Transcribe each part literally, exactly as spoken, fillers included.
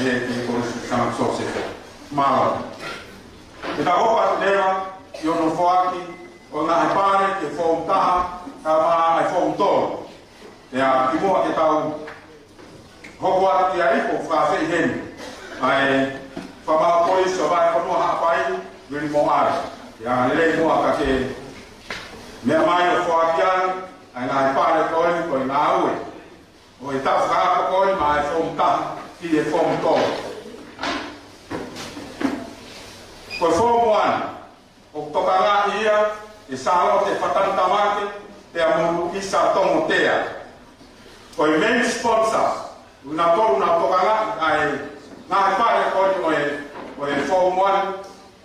ʻe, ʻe Kolisi Sangata Siosefa. Mālō. Te tau hoko atu leva ʻi hono foaki ʻo e ngaahi pale ki he foomu taha, kae ʻumaʻā e foomu tolu. Pea kimuʻa ke tau hoko atu ki ai, ʻoku ou fakaafeʻi heni ʻa e Fakamaau Kolisi ʻo Vahefonua Haʻapai, Vili Moale. Pea lelei muʻa ka ke meʻa mai ʻo foaki ange ʻa e ngaahi pale ko eni ko e ngāue ʻo e taʻu fakaako ko eni maʻa e foomu taha ki he foomu tolu. Ko e foomu one, ʻoku tokangaʻi ia ʻe Sālote Fatani Tamake pea mo Luisa Tongotea. Ko e main sponsor, ʻoku nau tolu nau tokangaʻi ʻa e ngaahi pale ko eni ʻo e, ʻo e foomu one,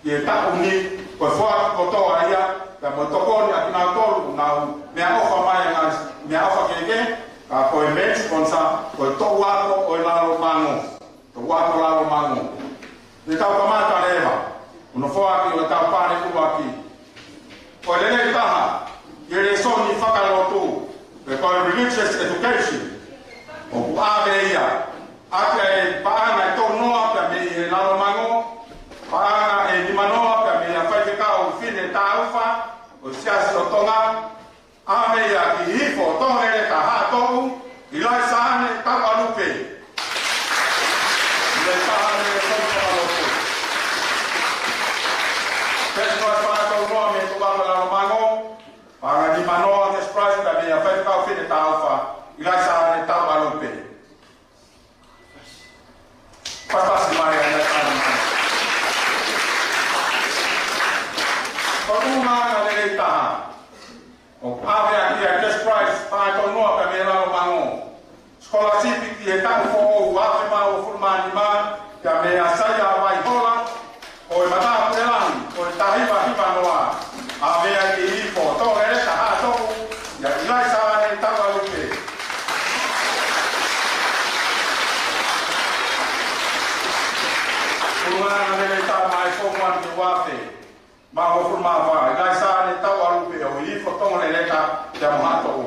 ʻi he taʻu ni, ko e foaki kotoa ia, pea mo e tokoni ʻa kinautolu ʻoku nau meʻaʻofa mai ʻa e ngaahi meʻaʻofa kehekehe, ka ko e main sponsor, ko e Toʻu Ako ʻo e Lalo Mango. Toʻu Ako Lalo Mango. Te tau kamata leva ʻi hono foaki ʻo e tau pale ʻuluaki. Ko e lelei taha, ʻi he lēsoni fakalotu, pe ko e religious education, ʻoku ʻave ia ʻaki ʻa e paʻanga ʻe tolu noa pea mei he Lalo Mango, paʻanga ʻe nima noa pea mei he Faifekau Fine Taufa ʻo e Siasi ʻo Tonga, ʻave ia ki Hihifo Tonga Leleta Haʻatoʻu, ʻIlaisaane Tauʻalupe. ʻIlaisaane Tauʻalupe. First prize paʻanga ʻe tolu noa mei he Toʻu Ako Lalo Mango, paʻanga ʻe nima noa first prize pea mei he Faifekau Fine Taufa, ʻIlaisaane Tauʻalupe. Pasipasi mai ʻa e ʻIlaisaane. Ko e ʻulungaanga lelei taha, ʻoku ʻave ʻaki ʻa e cash prize paʻanga ʻe tolu noa pea mei he Lalo Mango, scholarship ki he taʻu foʻou ua afe mā uofulu mā nima, pea mei a Saia Vaihola, ʻo e Matāpule Lahi ʻo e taha hiva hiva noa, ʻave ia ki Hihifo Tonga Leleta Haʻatoʻu, ʻia ʻIlaisaane Tauʻalupe. ʻUlungaanga lelei taha maʻa e foomu one ki he ua afe mā uofulu mā fā, ʻIlaisaane Tauʻalupe ʻo Hihifo Tonga Leleta pea mo Haʻatoʻu.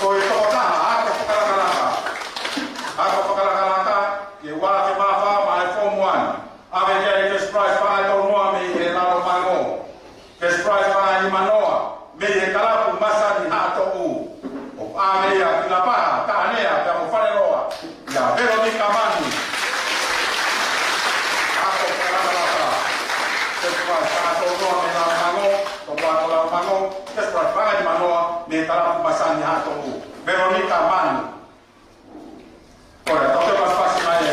Ko e tokotaha ako fakalakalaka, ako fakalakalaka ki he ua afe mā fā maʻa e foomu one, ʻave ki ai e cash prize paʻanga ʻe tolu noa mei he Lalo Mango, cash prize paʻanga ʻe nima noa mei he Kalapu Masani Haʻatoʻu, ʻoku ʻave ia ki Lapaha, Taʻanea pea mo Faleloa, ʻia Velonika Manu. Ako fakalakalaka, cash prize paʻanga ʻe tolu noa mei he Lalo Mango, Toʻu Ako Lalo Mango, cash prize paʻanga ʻe nima noa mei he Kalapu Masani Haʻatoʻu, Velonika Manu. Ko ia, tau toe pasipasi mai e.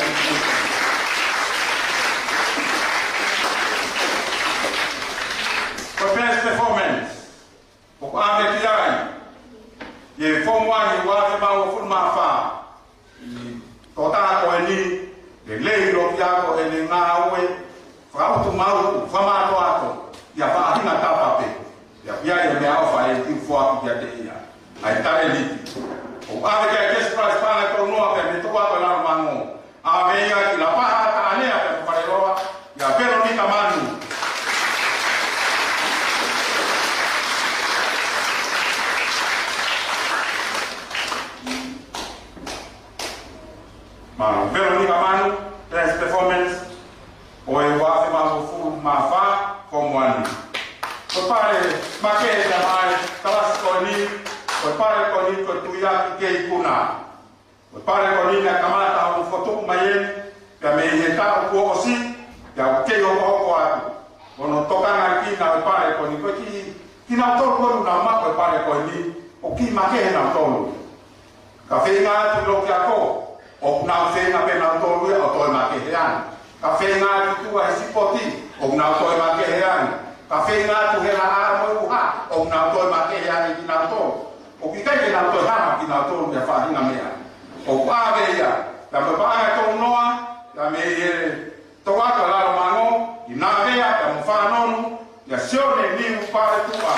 Ko e best performance, ʻoku ʻave ki ai ʻi he foomu one ʻi he ua afe mā uofulu mā fā, ʻa e tokotaha ko eni, lelei loki ako ʻene ngāue, fakautumaʻu, fakamātoato, ʻia Faʻahinga Tapa pē. ʻIa, ʻia, ʻia meʻaʻofa ʻe tuku foaki kiate ia ʻa e talēniti. ʻOku ʻave ki ai e cash prize paʻanga ʻe tolu noa pea mei he Toʻu Ako Lalo Mango, ʻave ia ki Lapaha, Taʻanea pea mo Faleloa, ʻia Velonika Manu. Mālō, Velonika Manu, best performance ʻo e ua afe mā uofulu mā fā, foomu one. Ko e pale makehe ia maʻa e kalasi ko eni, ko e pale ko eni ko e Tuiaki Kei Kuna. Ko e pale ko eni naʻe kamata hono fokotuʻu mai eni, pea mei he taʻu kuo ʻosi, pea ʻoku kei hokohoko atu hono tokangaʻi ʻa e pale ko eni. Ko e kiʻi, kinautolu ko eni naʻa nau maʻu e pale ko eni, ʻoku kiʻi makehe nautolu. Ka feinga atu loki ako, ʻoku nau feinga pē nautolu ia ʻo toe makehe ange. Ka feinga atu tuʻa he sipoti, ʻoku nau toe makehe ange. Ka feinga atu he laʻā mo e ʻuha, ʻoku nau toe makehe ange kinautolu. ʻOku ʻikai ke nau toe hanga kinautolu ia Faʻahinga meʻa. ʻOku ʻave ia, pea mo e paʻanga ʻe tolu noa, pea mei he Toʻu Ako Lalo Mango, ʻi Navea pea mo Fanonu, ʻia Sione Niu Paletuʻa.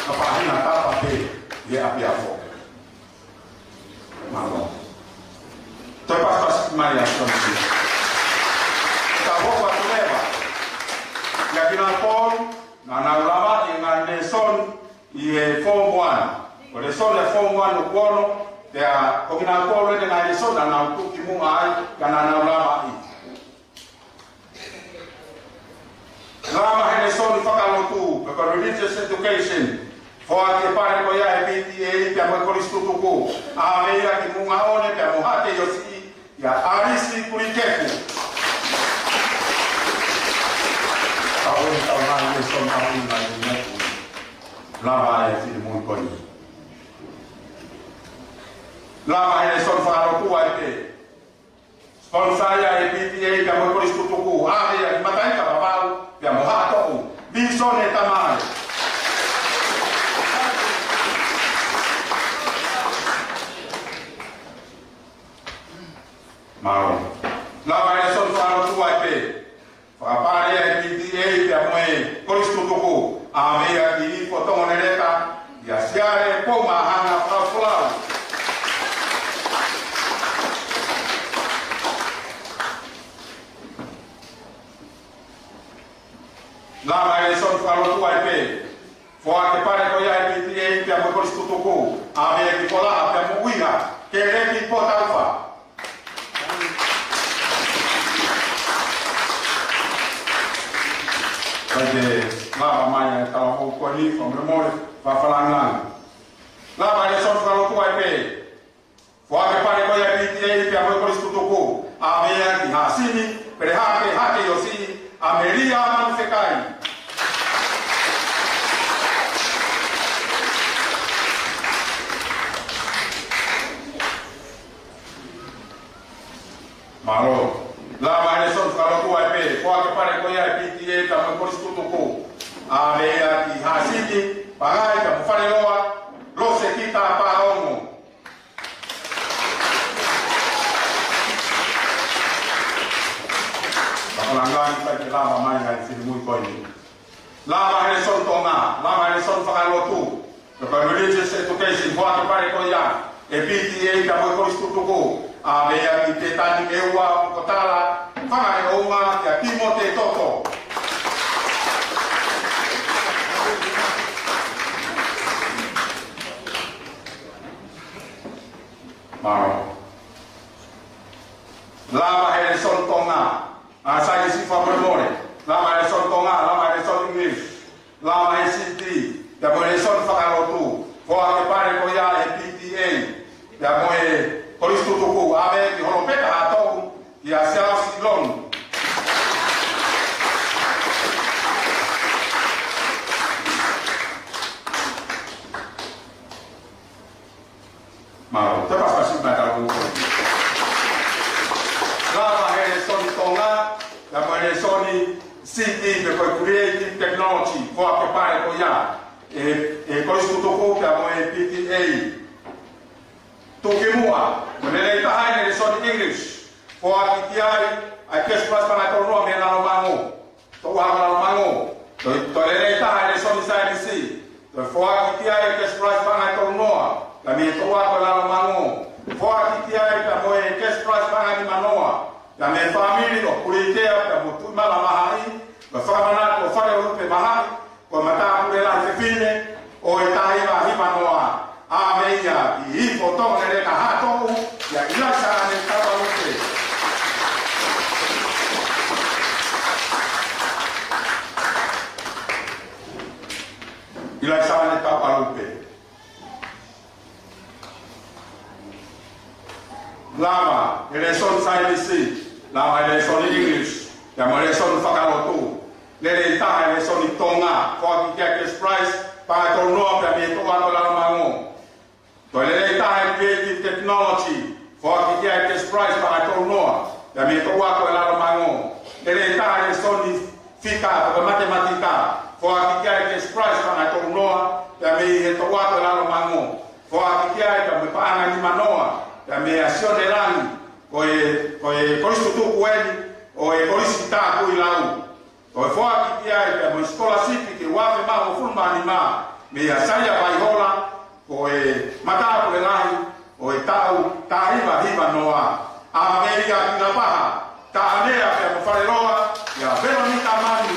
Ka Faʻahinga Tapa pē ʻi he ʻapiako. Mālō. Toe pasipasi mai ʻa Sione Niu. Tau hoko atu leva ʻia kinautolu naʻa nau lavaʻi e ngaahi lēsoni ʻi he foomu one. Ko e lēsoni ʻa e founga ʻoku ono, pea ko kinautolu eni ngaahi lēsoni naʻa nau tuki muʻa ai, ka naʻa nau lava ai. Lava he lēsoni fakalotu, pe ko e religious education, foaki e pale ko ia ʻe he P T A pea mo e kolisi tutuku, ʻa Meʻa ki Muʻa One pea mo Haʻa Kei ʻOsi, ʻia ʻAlisi Kulikepu. Ka ʻoku tau ngaahi lēsoni ʻa ʻi ngaahi lēsoni. Lava e finemui ko eni. Lava he lēsoni fakalotu ʻa e pē. Sponsor ia ʻe he P T A pea mo e kolisi tutuku, ʻa Meʻa ki Mataʻikavavau pea mo Haʻatoʻu. Vīsone Tamai. Mālō. Lava he lēsoni fakalotu ʻa e pē. Fakapale ia ʻe he P T A pea mo e kolisi tutuku, ʻa Meʻa ki Ifo Tonga Leleka, ʻia Siale Poumahanga Falafolau. Lava he lēsoni fakalotu ʻa e pē. Foaki e pale ko ia ʻe he P T A pea mo e kolisi tutuku, ʻa Meʻa ki Folaha pea mo ʻUiha, Keleki Potaufa. Kae lava mai e talavou ko eni, fakamolemole, fakafanangan. Lava he lēsoni fakalotu ʻa e pē. Foaki e pale ko ia ʻe he P T A pea mo e kolisi tutuku, ʻa Meʻa ki Haʻasini, Pelehake, Haʻa Kei ʻOsi, ʻa Melia Manufekai. Mālō. Lava he lēsoni fakalotu ʻa e pē, foaki e pale ko ia ʻe he P T A pea mo e kolisi tutuku, ʻa Meʻa ki Haʻasini, Pangai pea mo Faleloa, Losekita Paongo. Fakafanangan, kae lava mai e finemui ko eni. Lava he lēsoni Tonga, lava he lēsoni fakalotu, pe ko e religious education, foaki e pale ko ia ʻe he P T A pea mo e kolisi tutuku, ʻa Meʻa ki Petani Meua Pukotala, Fanga ʻEʻounga, ʻia Timote Toto. Mālō. Lava he lēsoni Tonga, ʻa, Sailisi, fakamolemole. Lava he lēsoni Tonga, lava he lēsoni English, lava he C T, pea mo e lēsoni fakalotu. Foaki e pale ko ia ʻe he P T A pea mo e kolisi tutuku, ʻa Meʻa ki Holopeka Haʻatoʻu, ʻia Siaosi Lonu. Mālō, te pasipasi mai talavou. Lava he lēsoni Tonga, pea mo e lēsoni C T, pe ko e Creative Technology, foaki e pale ko ia ʻe, ʻe he kolisi tutuku pea mo e P T A. Tuki muʻa, ko e lelei taha ʻi he lēsoni English, foaki ki ai ʻa e cash prize paʻanga ʻe tolu noa mei Lalomango. Toʻu ʻa Lalomango. Toe, toe lelei taha e lēsoni saienisi. Toe foaki ki ai e cash prize paʻanga ʻe tolu noa, pea mei he toʻu ako ʻo Lalomango. Foaki ki ai pea mo e cash prize paʻanga ʻe nima noa, pea mei he fāmili ʻo Pulekea pea mo Tuʻimala Mahaʻi, mo e fakamanatu ʻo Falelupe Mahaʻi, ko e matāpule lahi fefine ʻo e taha hiva hiva noa, ʻa Meʻa ki Ifo Tonga Leleka Haʻatoʻu, ʻia ʻIlaisa ʻAne Tauʻalupe. ʻIlaisa ʻAne Tauʻalupe. Lava he lēsoni saienisi, lava he lēsoni English, pea mo e lēsoni fakalotu. Lelei taha e lēsoni Tonga, foaki ki ai e cash prize paʻanga ʻe tolu noa pea mei he toʻu ako ʻo Lalomango. Toe lelei taha e Creative Technology, foaki ki ai e cash prize paʻanga ʻe tolu noa pea mei he toʻu ako ʻo Lalomango. Lelei taha e lēsoni fika, pe ko e matematika, foaki ki ai e cash prize paʻanga ʻe tolu noa pea mei he toʻu ako ʻo Lalomango. Foaki ki ai pea mo e paʻanga ʻe nima noa pea mei he Sione Langi, ko e, ko e kolisi tutuku eni ʻo e Kolisi Takuilau. Toe foaki ki ai pea mo e sikolasipi ke ua afe mā hongofulu mā nima mei a Saia Vaihola, ko e matāpule lahi ʻo e taʻu taha hiva hiva noa, ʻa Meʻa ki Lapaha, Taʻamea pea mo Faleloa, ʻia Veronika Manu.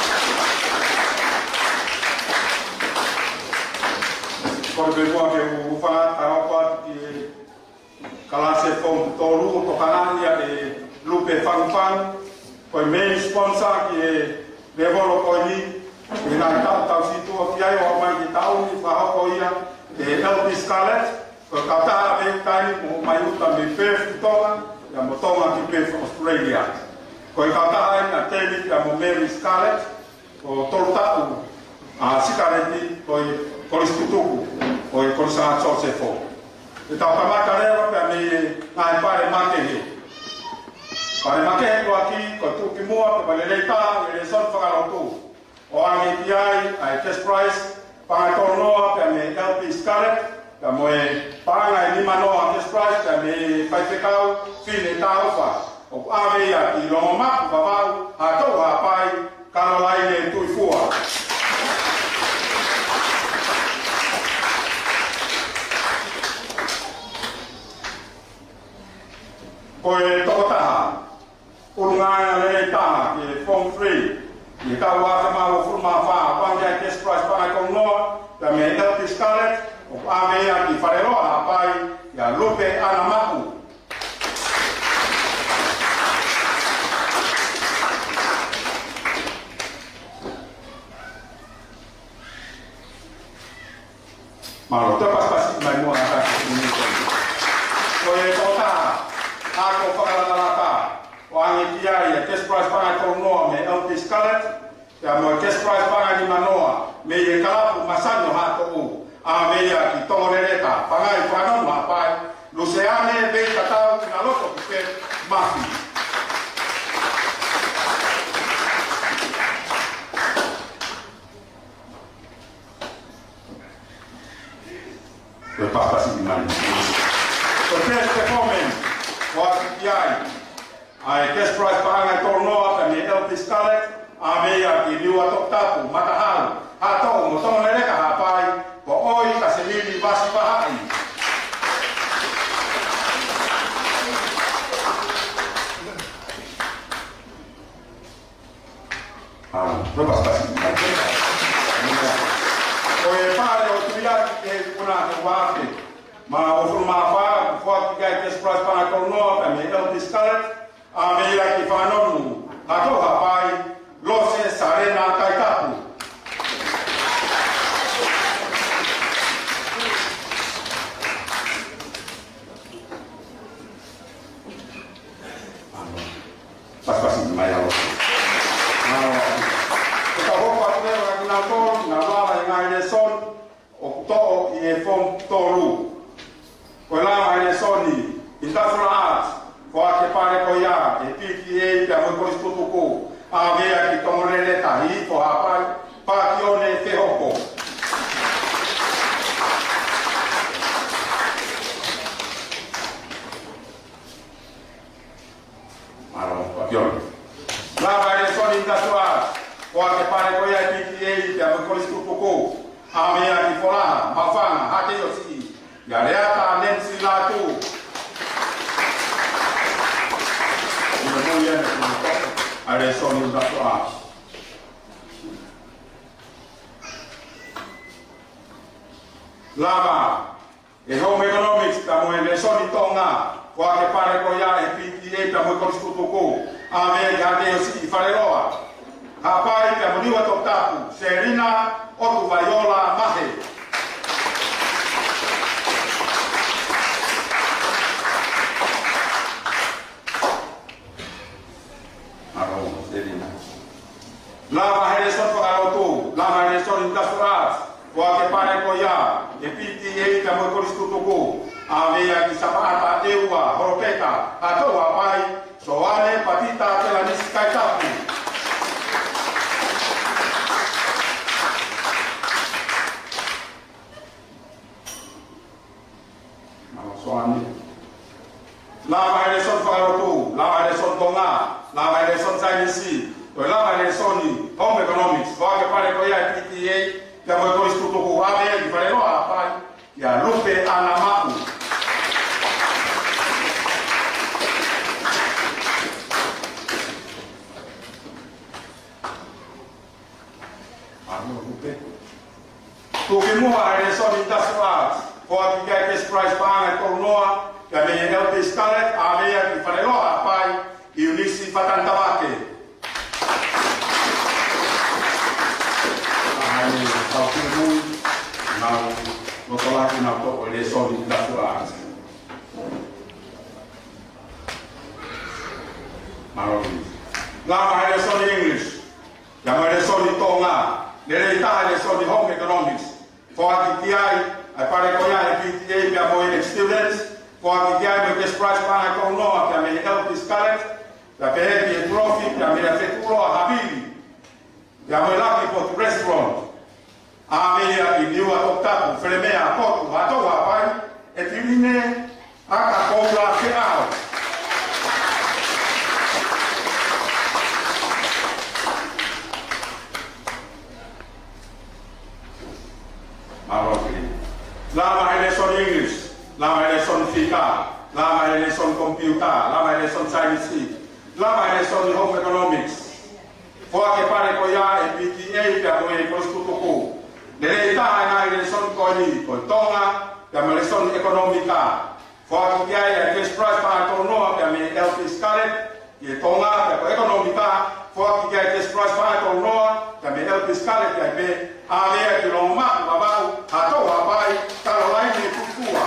Ko e ke u fakaʻatā atu ki he kalasi Form tolu ʻo tokanga ia ʻe Lupe Fangufangu, ko e main sponsor ki he lēvolo ko eni, ʻi he ngaahi taʻu tau situʻa ki ai ʻo aʻu mai ki he taʻu ni fakahoko ia ʻe L P Scarlett, ko e kautaha ʻa Amerika ni mo mai uta mei Perth ʻi Tonga, pea mo Tonga ki Perth, Australia. Ko e kautaha eni ʻa David pea mo Mary Scarlett, ʻo tolu taʻu ʻa Sikaleti ko e kolisi tutuku ʻo e Kolisi Sāngato Sosefo. ʻE tau kamata leva pea mei he ngaahi pale makehe. Pale makehe ʻuluaki ko e tuʻukimuʻa pea mo e lelei taha ʻo e lēsoni fakalotu. ʻOange ki ai ʻa e cash prize paʻanga ʻe tolu noa pea mei L P Scarlett, pea mo e paʻanga ʻe nima noa cash prize pea mei he faifekau Fine Taufa. ʻOku ʻave ia ki Longomapu, Vavaʻu, Haʻatoʻu, Haʻapai, Kalolaine, Tuʻifua. Ko e tokotaha ʻulungaanga lelei taha ki he Form three, ʻi he taʻu ua afe mā uofulu mā fā, ʻoange ʻa e cash prize paʻanga ʻe tolu noa pea mei L P Scarlett, ʻoku ʻave ia ki Faleloa, Haʻapai, kia Lupe ʻAna Maʻu. Mālō, toe pasipasi mai muʻa ʻa e kasi. Ko e tokotaha ako fakalakalaka, ʻoange ki ai ʻa e cash prize paʻanga ʻe tolu noa mei L P Scarlett, pea mo e cash prize paʻanga ʻe nima noa mei he kalapu masani ʻo Haʻatoʻu, ʻave ia ki Tongoleleka, Pangai, Fanongo, Haʻapai, Luseane Veitatau, ʻInaloto ki Perth, Mafi. Ko e pasipasi mai. Ko e best performance, ʻoange ki ai ʻa e cash prize paʻanga ʻe tolu noa pea mei L P Scarlett, ʻave ia ki Niua, Toputapu, Matahau, Haʻatoʻu mo Tongoleleka, Haʻapai, ko ʻOi Kaselili Vasivahaʻi. ʻA, toe pasipasi. Ko e pale ʻo Tuiaki he kupu ʻe ua afe mā uofulu mā fā, ʻoku foaki ki ai e cash prize paʻanga ʻe tolu noa pea mei L P Scarlett, ʻave ia ki Fanongo, Haʻatoʻu, Haʻapai, Lose Salena Kaitapu. Pasipasi mai ʻa Lose. Ko e tau hoko atu leva kia kinautolu, naʻa nau lava e ngaahi lēsoni ʻoku toʻo ʻi he Form tolu. Ko e lava e lēsoni Industrial Arts, foaki e pale ko ia ʻe he P T A pea mo e kolisi tutuku, ʻave ia ki Tongoleleka, Hihifo, Haʻapai, Pakione Fehoko. Mālō, Pakione. Lava e lēsoni Industrial Arts, foaki e pale ko ia ʻe he P T A pea mo e kolisi tutuku, ʻave ia ki Folaha, Maʻufanga, Haʻateiosiʻi, ʻia Leata Nancy Lātū. Ina mo ia ne ʻa e lēsoni Industrial Arts. Lava e Home Economics pea mo e lēsoni Tonga, foaki e pale ko ia ʻe he P T A pea mo e kolisi tutuku, ʻave ia ki Haʻateiosiʻi, Faleloa, Haʻapai pea mo Niua, Toputapu, Selina ʻOtuvaiola Mahe. Mālō, Selina. Lava e lēsoni fakalotu, lava e lēsoni Industrial Arts, foaki e pale ko ia ʻe he P T A pea mo e kolisi tutuku, ʻave ia ki Sapaʻata ʻEua, Holopeka, Haʻatoʻu, Haʻapai, Soane Patita Telanisi Kaitapu. Mālō Soane. Lava e lēsoni fakalotu, lava e lēsoni Tonga, lava e lēsoni Saienisi, toe lava e lēsoni Home Economics, foaki e pale ko ia ʻe he P T A pea mo e kolisi tutuku, ʻave ia ki Faleloa, Haʻapai, kia Lupe ʻAna Maʻu. Mālō Lupe. Tuʻukimuʻa ʻa e lēsoni Industrial Arts, foaki ki ai e cash prize paʻanga ʻe tolu noa, pea mei he L P Scarlett, ʻa ia ki Faleloa, Haʻapai, ʻIunisi Fatani Tavake. ʻA ia, kau tuʻukimuʻa, nau lotolahi nau toʻo e lēsoni Industrial Arts. Mālō. Lava e lēsoni English. Pea mo e lēsoni Tonga. Lelei taha e lēsoni Home Economics. Foaki ki ai ʻa e pale ko ia ʻa e P T A pea mo e ex-students. Foaki ki ai mo e cash prize paʻanga ʻe tolu noa pea mei he L P Scarlett. Pea pehē ki he trophy pea mei he fetuʻuloa havili. Pea mo e Lucky Pot Restaurant. ʻA ia ki Niua Toputapu, Felemea, Potu, Haʻatoʻa, Haʻapai, ʻEtilini, ʻAka, Koula, Feʻao. Mālō, Fili. Lava e lēsoni English, lava e lēsoni Fika, lava e lēsoni Computer, lava e lēsoni Saienisi, lava e lēsoni Home Economics. Foaki e pale ko ia ʻa e P T A pea mo e Kolisi Tutuku. Lelei taha e ngaahi lēsoni ko eni, ko e Tonga, pea mo e lēsoni ʻEkonōmika. Foaki ki ai ʻa e cash prize paʻanga ʻe tolu noa pea mei he L P Scarlett, ki he Tonga, pea ko e ʻEkonōmika. Foaki ki ai e cash prize paʻanga ʻe tolu noa pea mei he L P Scarlett, ʻa ia pē, ʻa ia ki Longomaʻa, Vavaʻu, Haʻatoʻa, Haʻapai, Kalolaine Tuʻifua.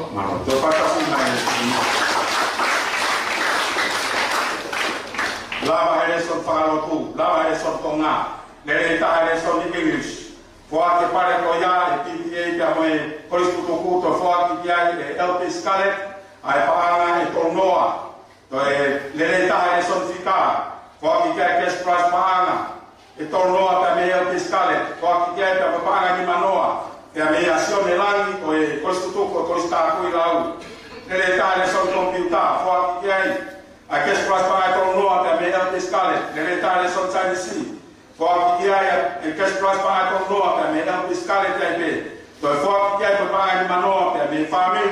Mālō, toe fakatapu mai. Lava e lēsoni fakalotu, lava e lēsoni Tonga, lelei taha e lēsoni English. Foaki e pale ko ia ʻa e P T A pea mo e Kolisi Tutuku, toe foaki ki ai ʻe he L P Scarlett ʻa e paʻanga ʻe tolu noa. Toe lelei taha e lēsoni Fika, foaki ki ai e cash prize paʻanga ʻe tolu noa pea mei he L P Scarlett, foaki ki ai pea mo e paʻanga ʻe nima noa pea mei he Sione Langi, ko e Kolisi Tutuku, ko e Kolisi Tāpui Lau. Lelei taha e lēsoni Computer, foaki ki ai ʻa e cash prize paʻanga ʻe tolu noa pea mei he L P Scarlett. Lelei taha e lēsoni Saienisi, foaki ki ai ʻa e cash prize paʻanga ʻe tolu noa pea mei he L P Scarlett, ʻa ia pē, toe foaki ki ai mo e paʻanga ʻe nima noa pea mei he fāmili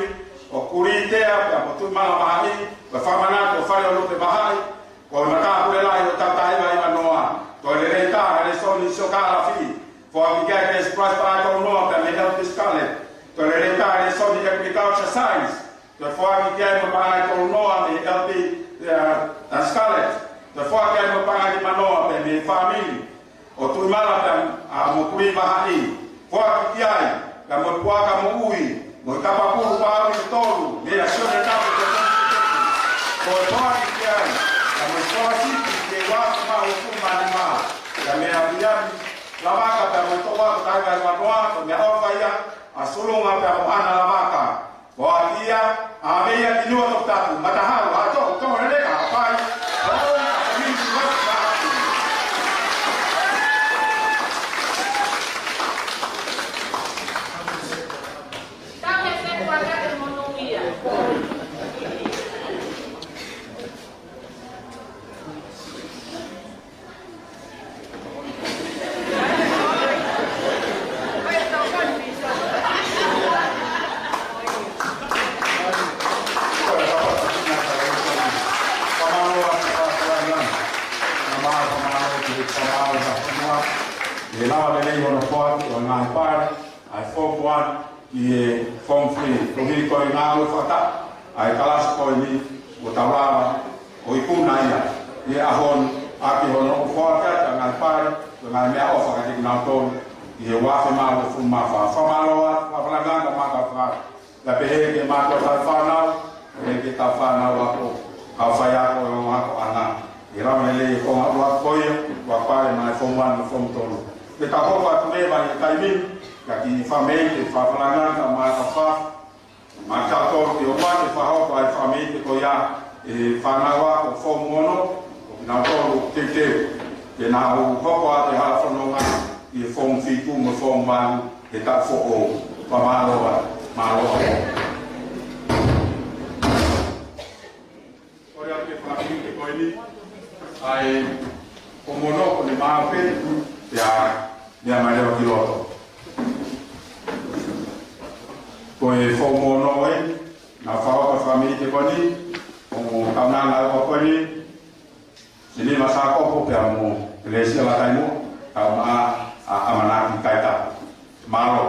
ʻo Kulitea pea mo Tuʻimala Vahaʻi, ko e fakamanatu ʻo e fale ʻo Lupe Vahaʻi, ko e matāpule lahi ʻo e taʻu taha hiva hiva noa. Toe lelei taha e lēsoni Siokālafi, foaki ki ai e cash prize paʻanga ʻe tolu noa pea mei he L P Scarlett. Toe lelei taha e lēsoni Agriculture Science, toe foaki ki ai mo e paʻanga ʻe tolu noa mei he L P, eh, Scarlett. Toe foaki ki ai mo e paʻanga ʻe nima noa pea mei he fāmili ʻo Tuʻimala pea, ʻa, mo Kulivahaʻi. Foaki ki ai pea mo e puaka moʻui, mo e kapa pulu pāuni ʻe tolu, mei he Sione Tapu ko e Tonu Tutuku. Toe foaki ki ai pea mo e scholarship ki he ua afe mā hongofulu mā nima, pea mei he Viliami Lavaka pea mo e toʻu ako taha hiva hiva noa, ko e meʻaʻofa ia ʻa Sulunga pea mo ʻAna Lavaka. Foaki ia, ʻa ia ki Niua Toputapu, Matahau, Haʻatoʻa, Tonga Leleka, Haʻapai, Haʻapai. ʻE lava lelei hono foaki ʻo e ngaahi pale ʻa e Form One ki he Form Three. Koeʻuhi ko e ngāue fakataha ʻa e kalasi ko eni, ʻo tau lava ʻo ikuna ia ʻi he ʻaho ni, ʻaki hono foaki atu ʻa e ngaahi pale, ʻo e ngaahi meʻaʻofa kiate kinautolu ʻi he ua afe mā hongofulu mā fā. Fakamālō atu, fakalanga ka maka fa. Pea pehē ki he mātuʻa tauhi fānau, pehē ki he tauhi fānau ako, kau faiako ʻo e ongo akoʻanga. ʻE lava lelei e konga ʻuluaki ko ia, ʻuluaki pale mai Form One mo Form Tolu. Pea ka hoko atu leva ʻi he taimi ni, ka ki he fakameʻite, fakalanga ka maka fa, mo kitautolu ki ʻolunga ke fakahoko ʻa e fakameʻite ko ia ʻa e fānau ako Form Ono, ʻo kinautolu teuteu ke nau hoko atu he hala fononga ʻi he Form Fitu mo Form Valu he taʻu foʻou. Fakamālō, mālō. Kole atu ke fakameʻite ko e Ke ko eni, ʻo kaunanga ua ko eni, Siniva Sākopo pea mo Kelesia Lataimoa, kae ʻumaʻā ʻa ʻAmanaki Kaitapu. Mālō.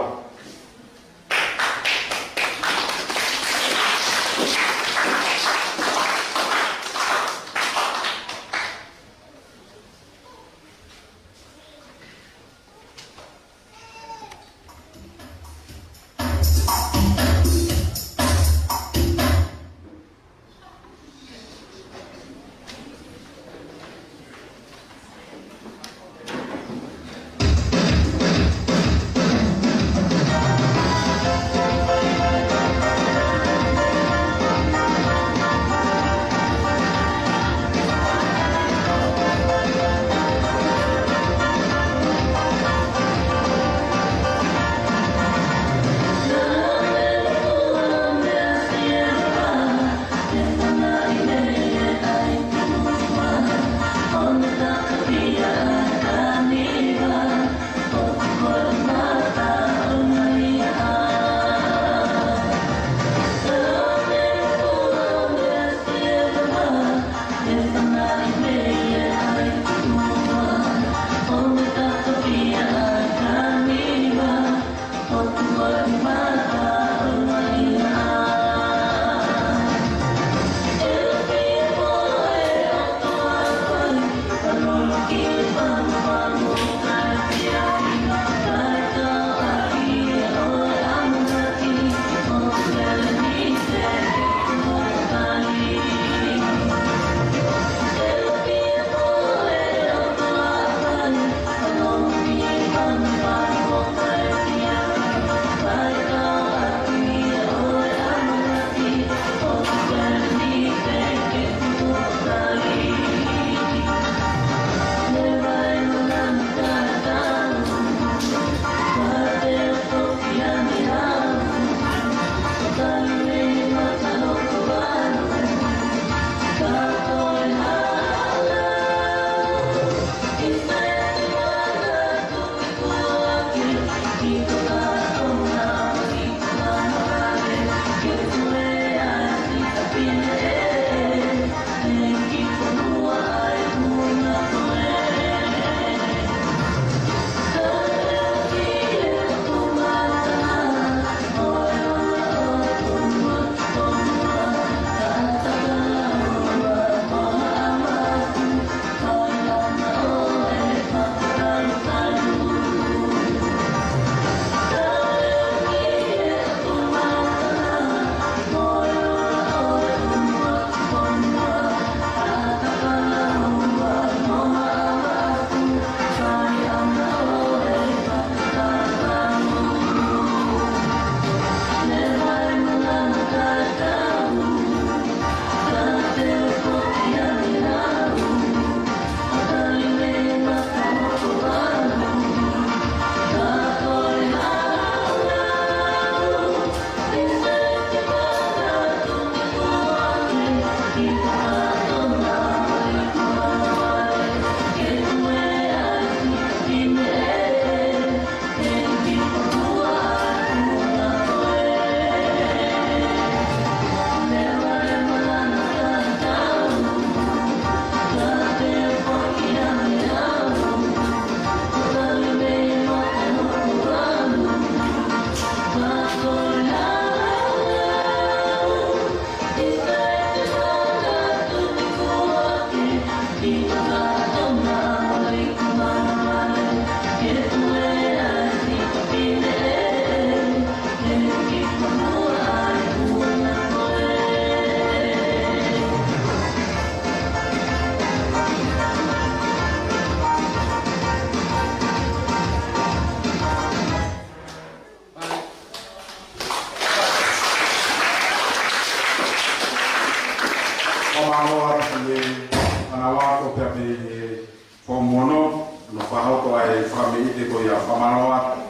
Fakamālō atu ki he fānau ako pea mei he Form Ono, ʻoku fakahoto ai e fakameʻite ko ia, fakamālō atu.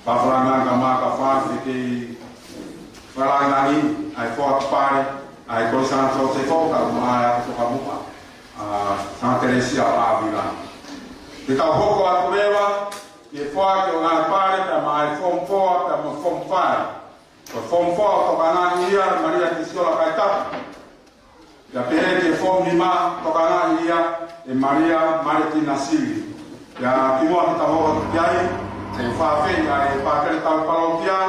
Pāfalanga ka maka fasi kei falanga ni, ʻa e foaki pale, ʻa e Kolisi Sānata Sosefo, kae ʻumaʻā ʻa e Tokamuʻa, ʻa Sānata Kelesia ʻAvila. Te tau hoko atu leva, ke foaki ʻo ngaahi pale, pea maʻa e Form Four, pea mo Form Five. Ko e Form Four ʻoku tokanga ki ai ʻa Malia Kisiola Kaitapu. Pea pehē ki he fomu nima, tokangaʻi ia ʻe Malia Maletina Sili. Pea kimuʻa ke tau hoko atu ki ai, ʻe fakaafeʻi ʻa e Pākele Tau Palokia,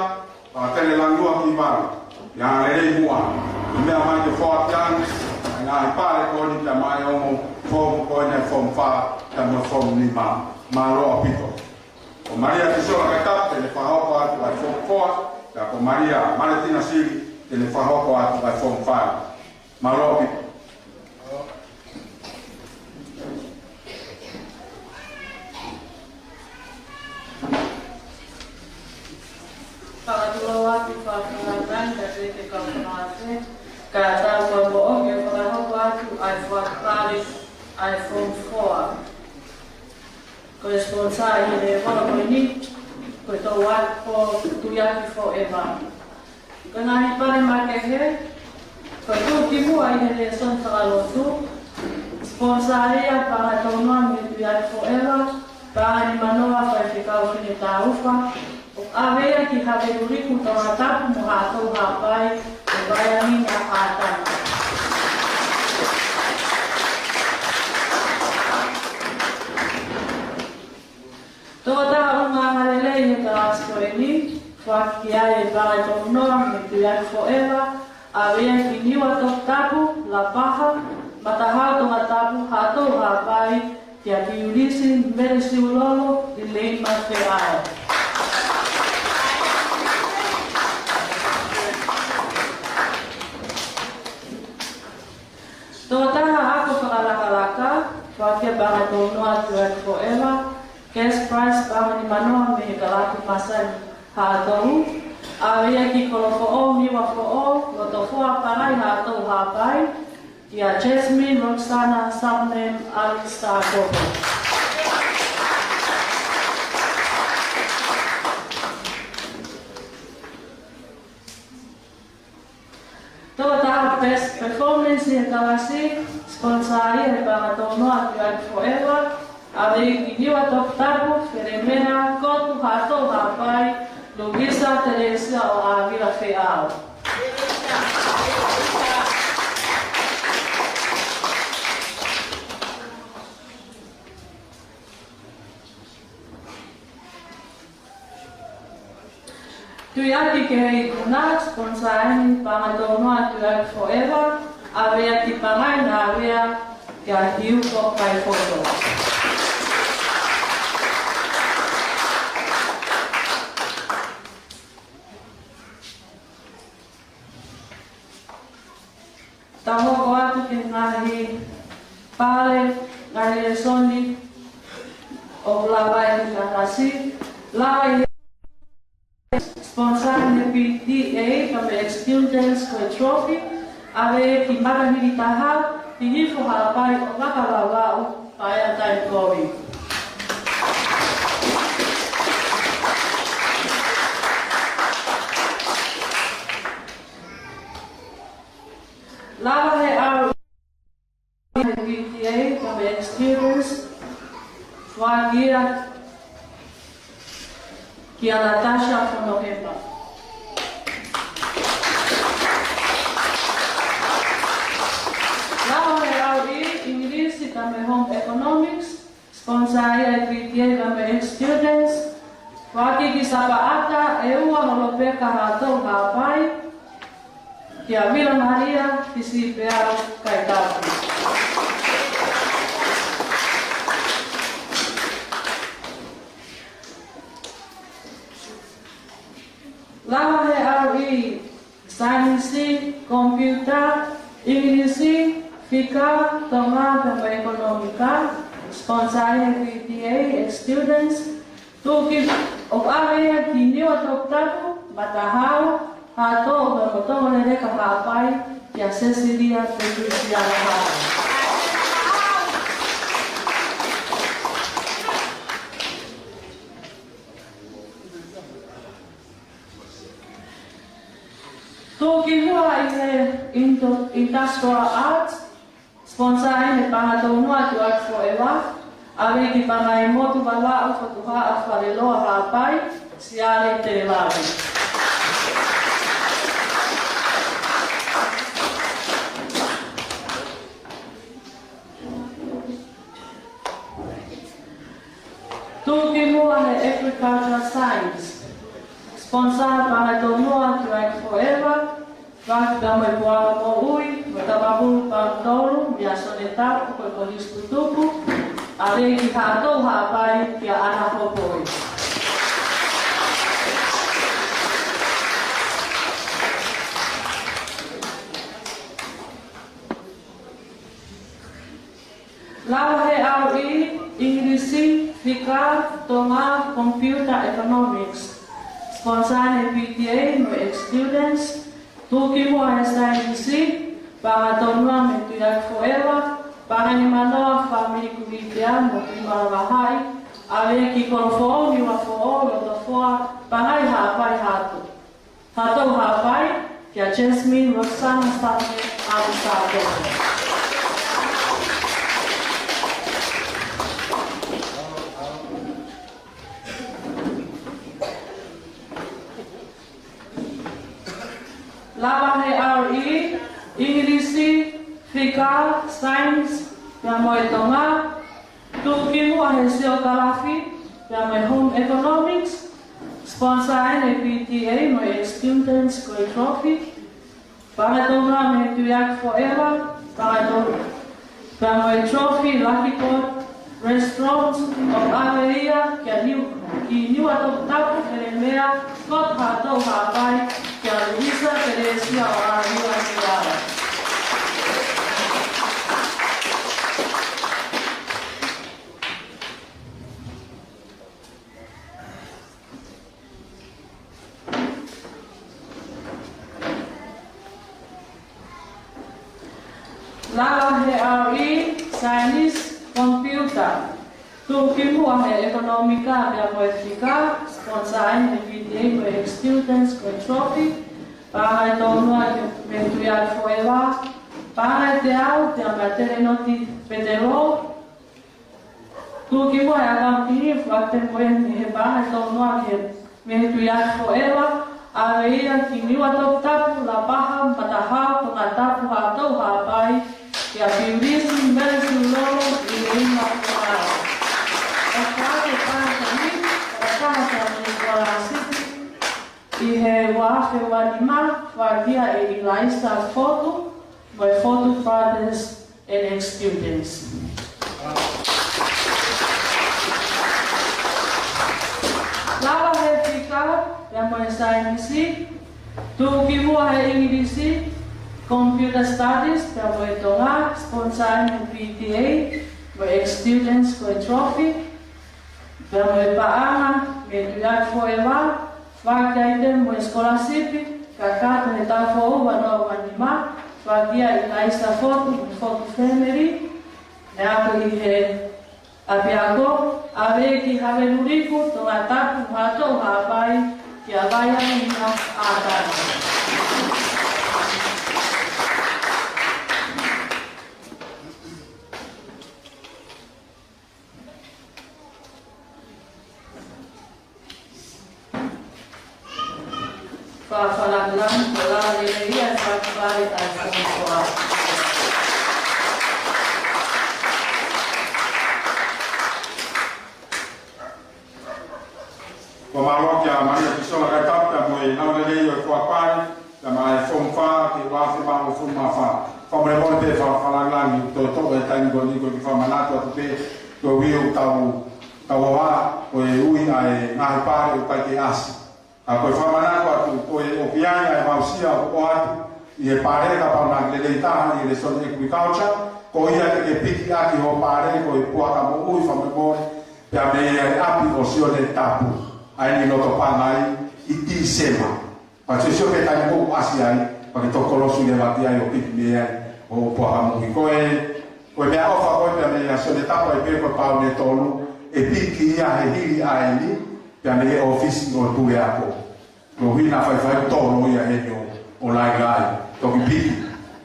Pākele Langua Kivalu. Pea lelei muʻa, ʻo meʻa mai ke foaki ange ʻa e ngaahi pale ko eni pea mo e ongo fomu ko eni, fomu fā pea mo e fomu nima. Mālō ʻaupito. Ko Malia Kisola Kaitapu te ne fakahoko atu ʻa e fomu four, pea ko Malia Maletina Sili te ne fakahoko atu ʻa e fomu five. Mālō ʻaupito. Fakatulou atu, fakatulou atu, ka te te kau fangafe, ka tau kau mo oke fakahoko atu ʻa e fomu pale, ʻa e fomu four. Ko e sponsor ʻi he lēvolo ko eni, ko e Tauʻatāina Tuiaki Forever. Ko e ngaahi pale makehe, ko e tuʻukimuʻa ʻi he lēsoni fakalotu, sponsor ia Paʻanga Taunoa mei he Tuiaki Forever, Paʻanga Nimanoa Faifekau Fine Taufa, ʻo ʻave ia ki Haveluliku Tongatapu mo Haʻatou Haʻapai, ʻe Vaiangi Naʻa Pātana. Tokotaha ʻulungaanga lelei he kalasi ko eni, foaki ki ai e Paʻanga Taunoa mei he Tuiaki Forever, ʻave ia ki Niua Toputapu, Lapaha, Matahau Tongatapu, Haʻatou Haʻapai, kia Piulisi Mele Siulolo ʻi Leima Feʻao. Tokotaha ako fakalakalaka, foaki e Paʻanga Taunoa Tuiaki Forever, cash prize Paʻanga Nimanoa mei he Kalati Masani Haʻatou, ʻave ia ki Kolofoʻou Niuafoʻou, Lotofoa Palai Haʻatou Haʻapai, kia Jasmine Roxana Sapnem Alex Takopo. Tokotaha best performance ʻi he kalasi, sponsor ia ʻe he Paʻanga Taunoa Tuiaki Forever, ʻave ia ki Niua Toputapu, Felemena Kotu Haʻatou Haʻapai, Luvisa Telesia ʻo ʻAvila Feʻao. Tuiaki Kehe Ikuna, sponsor ʻe he Paʻanga Taunoa Tuiaki Forever, ʻave ia ki Pangai Navea, kia Hiuko Kaifoto. Tau hoko atu ki he ngaahi pale, ngaahi lēsoni ʻoku lava ʻi he kalasi, lava ʻi he sponsor ʻe he P T A, pea mo e ex-students ko e trophy, ʻave ki Matahili Taha, Hihifo Haʻapai ʻo Vaka Vavaʻu, Paea Taikovi. Lava ʻe he R E P T A, pea mo e ex-students, foaki ia kia Natasha Fonohepa. Lava ʻe he R E English, pea mo e Home Economics, sponsor ia ʻe he P T A pea mo e ex-students, foaki ki Sapaʻata ʻEua Holopeka Haʻatou Haʻapai, kia Vila Malia Fisipeau Kaitapu. Lava ʻe he R E Saienisi, Komipiuta, Ingilisi, Fika, Tonga, pea mo e Ekonōmika, sponsor ʻe he P T A, ex-students, tuki ʻo ʻave ia ki Niua Toputapu, Matahau Haʻatou, pea mo Tongoleleka Haʻapai, kia Cecilia Patricia Lahau. Tuki hua ʻi he Indo-, Industrial Arts, sponsor ʻe he Paʻanga Taunoa Tuiaki Forever, ʻave ki Pangaimotu Vavaʻu Fotuhaʻa Faleloa Haʻapai, Siale Telelave. Cultural Science. Sponsor Pangai Tolua, Tuʻi Forever, Vaki pea mo e Puaka Moʻui, mo e Tapapulu Pangtolu, mei a Sione Tapu, ko e Kolisi Tutupu, ʻave ki Haʻatou Haʻapai, kia Ana Hopoi. Lava he R E, English, Fika, Tonga, Computer Economics. Sponsor ʻe he P T A mo e ex-students. Tuʻukimuʻa he Science, Pangai Tolua mei Tuʻi Forever, Pangai Nimanoa, Fāmili Kulitea mo Tuʻimalava High, ʻave ki Kolofoʻou, Niuafoʻou, Lotofoa, Pangai Haʻapai, Haʻatou Haʻapai, kia Jasmine Roxana Stanley Alusato. Lava he R E, English, Fika, Science, pea mo e Tonga, Tuʻukimuʻa he Geography, pea mo e Home Economics, sponsor ʻe he P T A mo e ex-students ko e trophy, Pangai Tolua mei Tuʻi Forever, Pangai Tolua, pea mo e trophy, Lucky Pot Restaurant, ʻo ʻave ia kia Niu, ki Niuatoputapu, Felemea, Scott Haʻatou Haʻapai, kia Luisa Teresia ʻo ʻAliua Seara. Lava he R E, Science, Computer. Tuʻukimuʻa he Ekonōmika pea mo e Fika, sponsor ʻe he P T A mo e ex-students ko e trophy, Pangai Tolua mei Tuʻi Forever, Pangai Teau pea mo Telenoti Petelo, Tuʻukimuʻa he Accounting, fakatepue ni he Pangai Tolua mei Tuʻi Forever, ʻave ia ki Niuatoputapu, Lapaha, Matahao, Tongatapu, Haʻatou Haʻapai, kia Piulisi Mele Siulolo, ʻi he ima kuae. ʻO ka ke pātani, ʻo ka ke pātani, ʻi he ua afe ua nima, fakia ʻe Eliza Fotu, mo e Fotu Brothers and ex-students. Lava he Fika, pea mo e Science, tuʻukimuʻa he English, Computer Studies, pea mo e Tonga, sponsor ʻe he P T A, mo e ex-students ko e trophy, pea mo e paʻanga mei Tuʻi Forever, fakia ʻi he mo e scholarship, kakato he taʻu foʻou ua noa ua nima, fakia ʻe Eliza Fotu, mo e Fotu family, ne ako ʻi he ʻapiako, ʻave ki Haveluliku, Tongatapu, Haʻatou Haʻapai, kia Vaiaina ʻAtana. Fakalangilangi, ko e lelei ia, fakafetaʻi ʻa e fonua. Ko e mālō kia Malia Kisola Kaitapu, pea mo e lau lelei ʻo e fakafetaʻi, pea mo e Form Five, ki he ua afe mā fā, Form Five. Fakamolemole pē, fakalangilangi, toe toʻo e taimi ko eni ko e kiʻi fakamanatu atu pē, ko e ui ʻo tau, tau ʻoatu, ko e ui ʻa e ngaahi pale ʻoku ʻikai ke ʻasi. Ka ko e fakamanatu atu, ko e ʻoku ʻi ai ʻa e aʻusia ʻoku ʻoatu ʻi he pale, kapau naʻa ke lelei taha ʻi he lēsoni agriculture, ko ia te ke piki ʻaki hoʻo pale, ko e Puaka Moʻui, fakamolemole, pea mei he ʻapi ʻo Sione Tapu, ʻa eni ʻi loto Pangai, ʻi Tīsema. Pea sio sio pē taimi ʻoku ʻasi ai, pea ke toki kolosi leva ki ai ʻo piki mei ai hoʻo Puaka Moʻui. Ko e, ko e meʻaʻofa ko ē pea mei a Sione Tapu ai pē ko e pauni ʻe tolu, ʻe piki ia he hili ʻa eni, pea mei he ʻōfisi ʻo e puleako. Ko e ʻuhinga faifai tolo ia ʻeni ʻo, ʻo lailai, toki piki.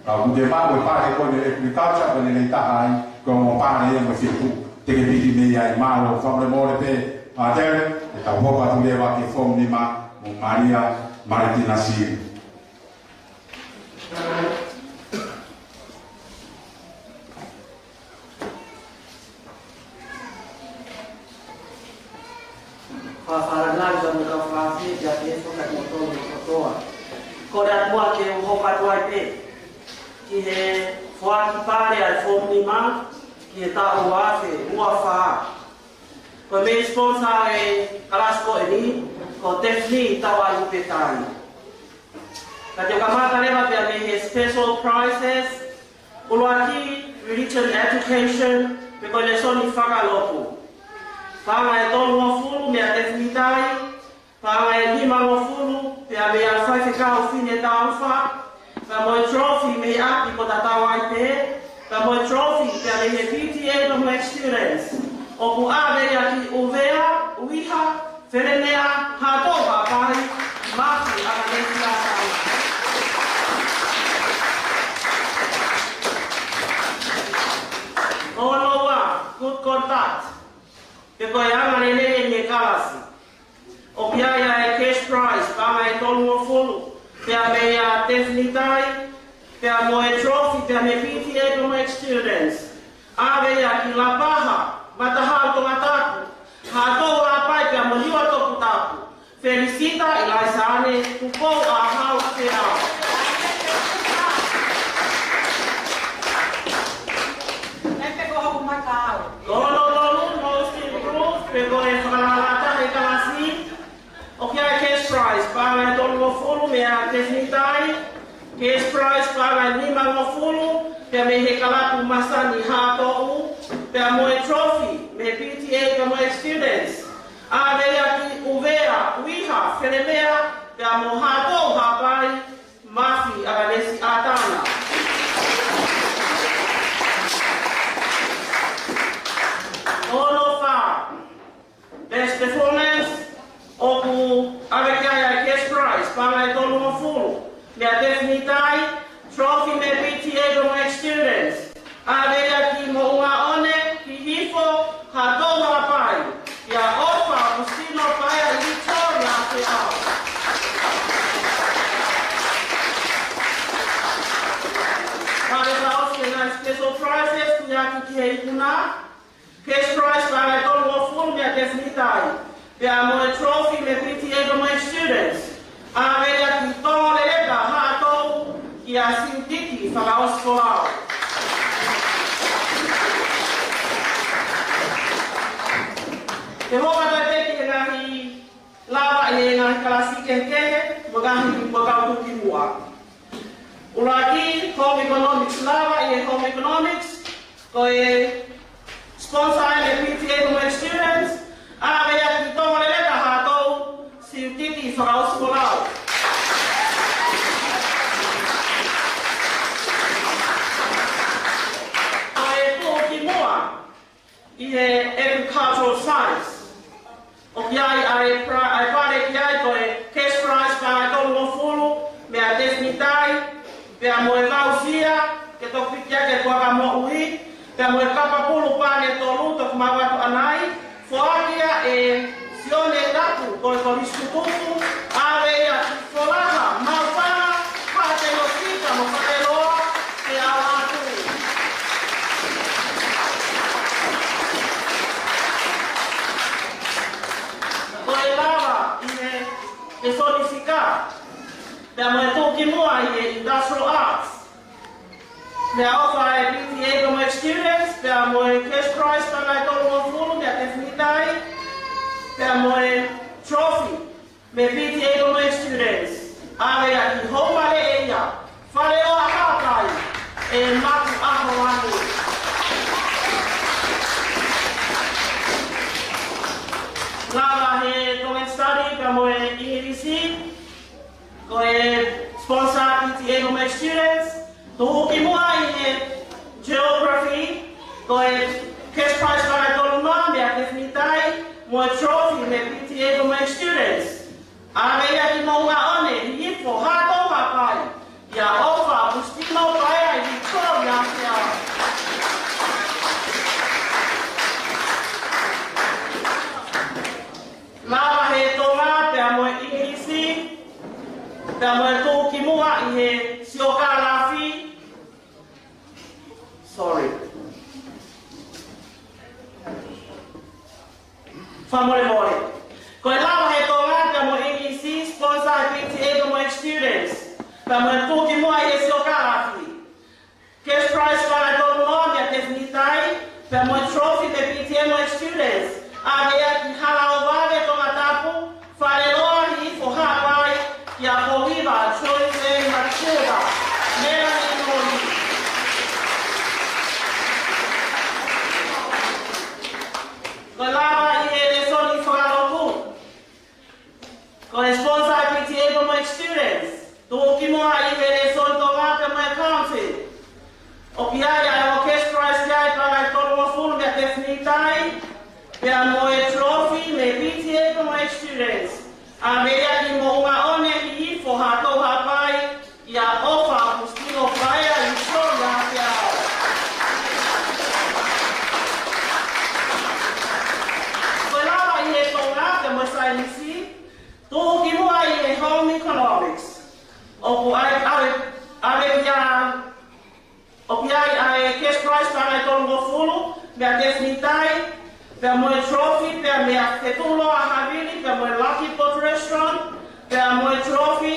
Ka ʻoku te maʻu e pale ko eni agriculture, ko e lelei taha ai, ko e ongo pale ia mo e fitu. Te ke piki mei ai, mālō, fakamolemole pē, ʻa Tere, ʻe tau hoko atu leva ki he Form Nima, mo Malia Malitina Sili. Fa-, Ai pē ki he foaki pale ʻa e foomu nima ki he taʻu ua afe ua fā. Ko e main sponsor ʻo e kalasi ko eni ko Daphne Tauaiupetai. Ka te u kamata leva pea mei he special prizes. ʻUluaki, religion education, pe ko e lēsoni fakalotu. Paʻanga ʻe tolungofulu meia Tefinitai, paʻanga ʻe nimangofulu pea meia Faifekau Fine Taufa, pea mo e trophy mei he ʻapi ko Tatau Ai Pē, pea mo e trophy pea mei he P T A pea mo e students. ʻOku ʻave ia ki ʻUvea, ʻUiha, Felemea, Haʻatoʻu Haʻapai, Mafi ʻAkanesi ʻAtana. Ko hono ua, good conduct, pe ko e angalelei ʻi he kalasi. ʻOku ʻi ai ʻa e cash prize, paʻanga ʻe tolungofulu pea meia Tefinitai, pea mo e trophy pea mei he P T A pea mo e students. ʻAve ia ki Lapaha, Matahau Tongatapu, Haʻatoʻu Haʻapai pea mo Niua Toputapu, Felisita ʻIlaisaane Tupou ʻAhau Feau. Ko hono tolu, most improved, pe ko e fakalakalaka taha ʻi he kalasi. ʻOku ʻi ai e cash prize, paʻanga ʻe tolungofulu meia Tefinitai, cash prize, paʻanga ʻe nimangofulu pea mei he kalapu masani Haʻatoʻu, pea mo e trophy mei he P T A pea mo e students. ʻAve ia ki ʻUvea, ʻUiha, Felemea, pea mo Haʻatoʻu Haʻapai, Mafi ʻAkanesi ʻAtana. Ko hono fā, best performance, ʻoku ʻave ki ai ʻa e cash prize, paʻanga ʻe tolungofulu meia Tefinitai, trophy mei he P T A pea mo e students. ʻAve ia ki Moʻungaʻone, ki Hihifo, Haʻatoʻu Haʻapai, ʻia ʻOfa Agustino Paea ʻi Victoria Feau. Pea ʻe fakaʻosi ʻa e ngaahi special prizes, tuʻu ia ki he ikuna. Cash prize paʻanga ʻe tolungofulu meia Tefinitai, pea mo e trophy mei he P T A pea mo e students. ʻAve ia ki Tongoleleka Haʻatoʻu, ʻia Siutiki Fakaʻosi Folau. Te u hoko atu pē ki he ngaahi lavaʻi ʻi he ngaahi kalasi kehekehe, mo e ngaahi, mo e kau tuʻukimuʻa. ʻUluaki, home economics, lavaʻi ʻi he home economics, ko e sponsor ʻa e P T A pea mo e students, ʻave ia ki Tongoleleka Haʻatoʻu, Siutiki Fakaʻosi Folau. Ko e tuʻukimuʻa ʻi he agricultural science, ʻoku ʻi ai ʻa e pra-, ʻa e pale ki ai ko e cash prize paʻanga ʻe tolungofulu meia Tefinitai, pea mo e voucher ke toki piki ʻaki e puaka moʻui, pea mo e kapa pulu pane ʻe tolu toki maʻu atu ʻanai, foaki ia ʻe Sione Tapu, ko e Kolisi Tutuku, ʻave ia ki Folaha Maʻufanga, Faʻateilosi pea mo Faʻaeloa, Feau atu. Ko e lava ʻi he lēsoni fika, pea mo e tuʻukimuʻa ʻi he Industrial Arts, meia ʻOfa ʻa e P T A pea mo e students, pea mo e cash prize paʻanga ʻe tolungofulu meia Tefinitai, pea mo e trophy mei he P T A pea mo e students. ʻAve ia ki Houmaleʻeia, Faleʻoa Haʻapai, ʻe Mafi ʻAhoani. Lava he Tongan Study pea mo e ʻIngilisi, ko e sponsor P T A pea mo e students. Tuʻukimuʻa ʻi he Geography, ko e cash prize paʻanga ʻe tolungofulu meia Tefinitai, mo e trophy mei he P T A pea mo e students. ʻAve ia ki Moʻungaʻone, Hihifo, Haʻatoʻu Haʻapai, ʻia ʻOfa Agustino Paea ʻi Victoria Feau. Lava he Tonga pea mo e ʻIngilisi, pea mo e tuʻukimuʻa ʻi he siokālafi. Sorry. Fakamolemole. Ko e lava he Tonga pea mo e ʻIngilisi, sponsor ʻe he P T A pea mo e students. Pea mo e tuʻukimuʻa ʻi he Melanie Moʻui. Ko e lava ʻi he lēsoni fakalotu. Ko e sponsor ʻa e P T A pea mo e Students. Tuʻukimuʻa ʻi he lēsoni Tonga pea mo e accounting. ʻOku ʻi ai ʻa e cash prize ia ʻe paʻanga ʻe tolungofulu mei a Tefinitai, pea mo e trophy mei he P T A pea mo e Students. ʻA ia ʻoku mou ʻaonga ʻo hihifo ha tou hapai, ʻi ha ʻofa ʻoku single player ʻi Tonga pea. Ko e lava ʻi he Tonga pea mo e saienisi, tuʻukimuʻa ʻi he home economics. ʻOku ʻi ai, ʻave, ʻave ia, ʻoku ʻi ai ʻa e cash prize paʻanga ʻe tolungofulu mei a Tefinitai, pea mo e trophy, pea mei a Fetuʻuloa Havili, pea mo e Lucky Pot Restaurant, pea mo e trophy,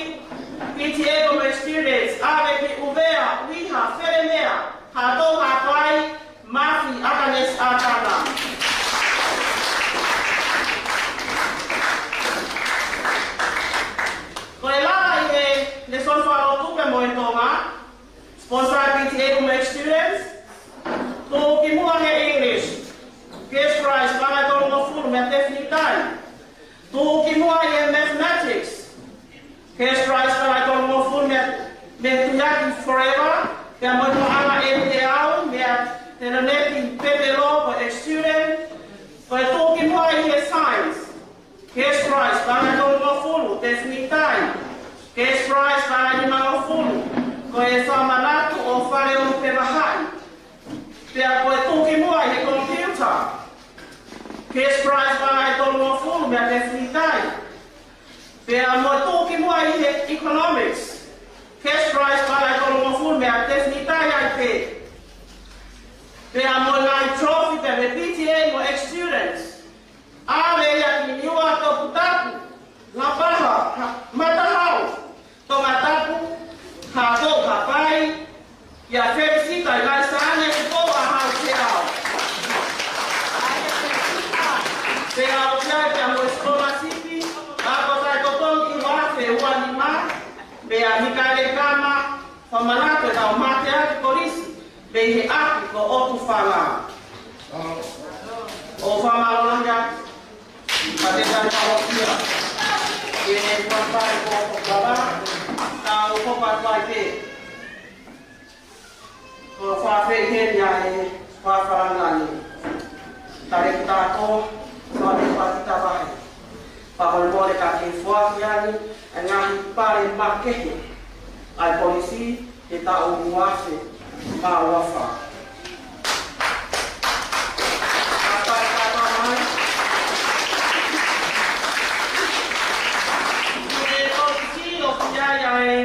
P T A pea mo e Students, ʻave ki ʻUvea, ʻUiha, Felemea, ha tou hapai, Mafi, ʻAkanesi, ʻAtana. Ko e lava ʻi he lēsoni fakalotu pea mo e Tonga, sponsor ʻa e P T A pea mo e Students, tuʻukimuʻa he English, cash prize paʻanga ʻe tolungofulu mei a Tefinitai. Tuʻukimuʻa ʻi he Mathematics, cash prize paʻanga ʻe tolungofulu mei, mei Tuiaki Forever, pea mo e paʻanga ʻe teau mei a Teleneti Pepelo, ko e student. Ko e tuʻukimuʻa ʻi he Science, cash prize paʻanga ʻe tolungofulu, Tefinitai, cash prize paʻanga ʻe nimangofulu, ko e Fakamanatu ʻo Faleomupevahai. Pea ko e tuʻukimuʻa ʻi he Computer, cash prize paʻanga ʻe tolungofulu mei a Tefinitai. Pea mo e tuʻukimuʻa ʻi he Economics, cash prize paʻanga ʻe tolungofulu mei a Tefinitai ai pē. Pea mo e ngaahi trophy pea mei he P T A mo e Students, ʻave ia ki Niuatoputapu, Lapaha, ha, Matahau, Tongatapu, ha tou hapai, ʻia Felisita ʻIlaisa Ane, ko ʻa hau te au. Pea ʻoku ʻi ai pea mo e scholarship, ʻa ko e taʻu tolu ʻi he ua afe ua nima, pea Mikaele Kama, Fakamanatu ʻetau mateaki kolisi, mei he ʻapi ko ʻOtufanga. ʻOku fakamālō lahi atu. Ka te tau kau kia. Ke ne kuapai ko ko kava. Tau ko pa kuai te. Ko fafei he nia e fafalangani. Tale ki tātou, fale pa ki tavahe. Fakamolemole ka ke foaki ange, e ngaahi pale makehe. ʻA e kolisi, he taʻu ua afe mā ua fā. Ka pai ka pa mai. Ko e kolisi ʻoku ʻi ai ʻa e,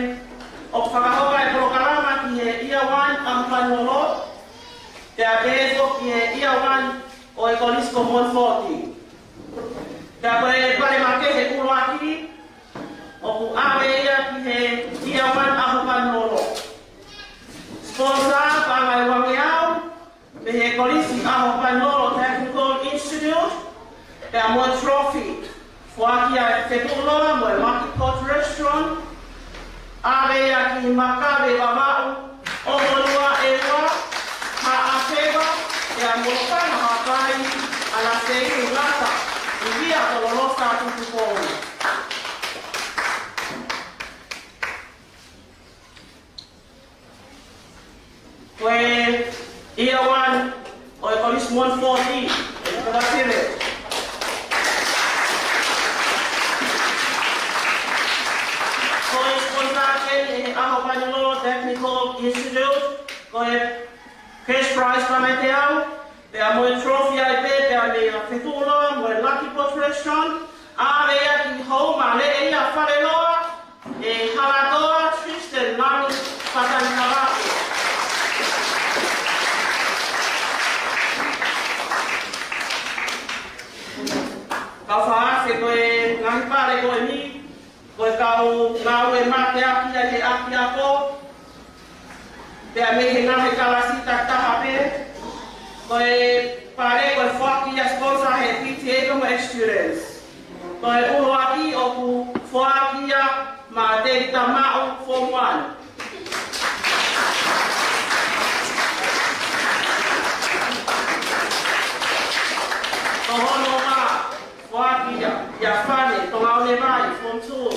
ʻoku fakahoko e polokalama ki he Year One ʻa Panolo. Pea pehē foki ki he Year One ʻo e kolisi ko Montfort. Pea ko e pale makehe ʻuluaki, ʻoku ʻave ia ki he Year One ʻAhopanolo. Sponsor paʻanga ʻe uangeau, mei he Kolisi ʻAhopanolo Technical Institute, pea mo e trophy, foaki ʻe Fetuʻuloa mo e Lucky Pot Restaurant, ʻave ia ki Makabe Vavaʻu, ʻo Honua ʻEua, Haʻafeva, pea mo Kana Hapai, ʻAna Seitu Ngata, ʻi Via Tololosa Tutukou. Ko e Year One ʻo e Kolisi Montfort, ʻe kau sile. Ko e sponsor ʻe he ʻAhopanolo Technical Institute, ko e cash prize paʻanga ʻe teau, pea mo e trophy ai pē, pea mei a Fetuʻuloa mo e Lucky Pot Restaurant, ʻave ia ki Houma, ʻe ia Faleloa, ʻe Halatoa Tristan Lanu Fatanikawa. Kau fakaafeʻi ko e ngaahi pale ko eni, ko e kau ngāue mateaki ʻa e ʻapiako, pea mei he ngaahi kalasi takitaha pē, ko e pale ko e foaki ia sponsor he P T A pea mo e students. Ko e ʻuluaki ʻoku foaki ia maʻa Tēvita Maʻu, Form One. Two.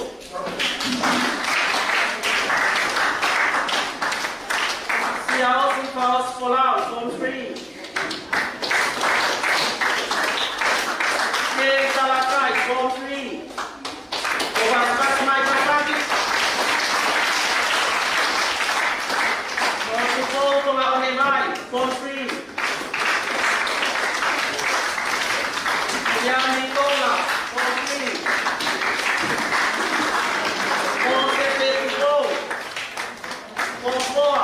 Siaosi Faosi Folau, Form three. Siaosi Talakai, Form three. Ovaskasi mai Kataki. Ovaskasi Tonga Onevai, Form three. Ia Mikola, Form three. Form three, Form four.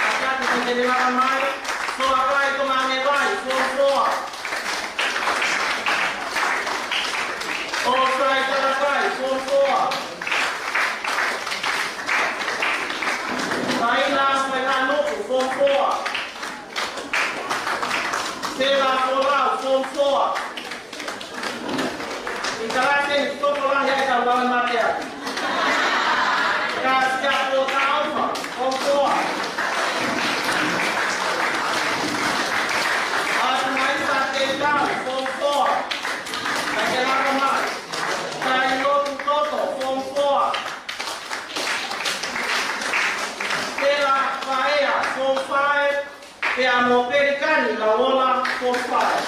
Akati Tangene Makamai, Soakai Tonga Onevai, Form four. Osai Talakai, Form four. Taina Fainganuku, Form four. Sela Folau, Form four. Nikalasi Tokolahi ai tau lau e mate atu. Kasia Potaufa, Form four. Atumaisa Teitau, Form four. Kasia Lakamai. Tainotu Toto, Form four. Sela Faea, Form five. Pea mo Pelikani Lauola, Form five.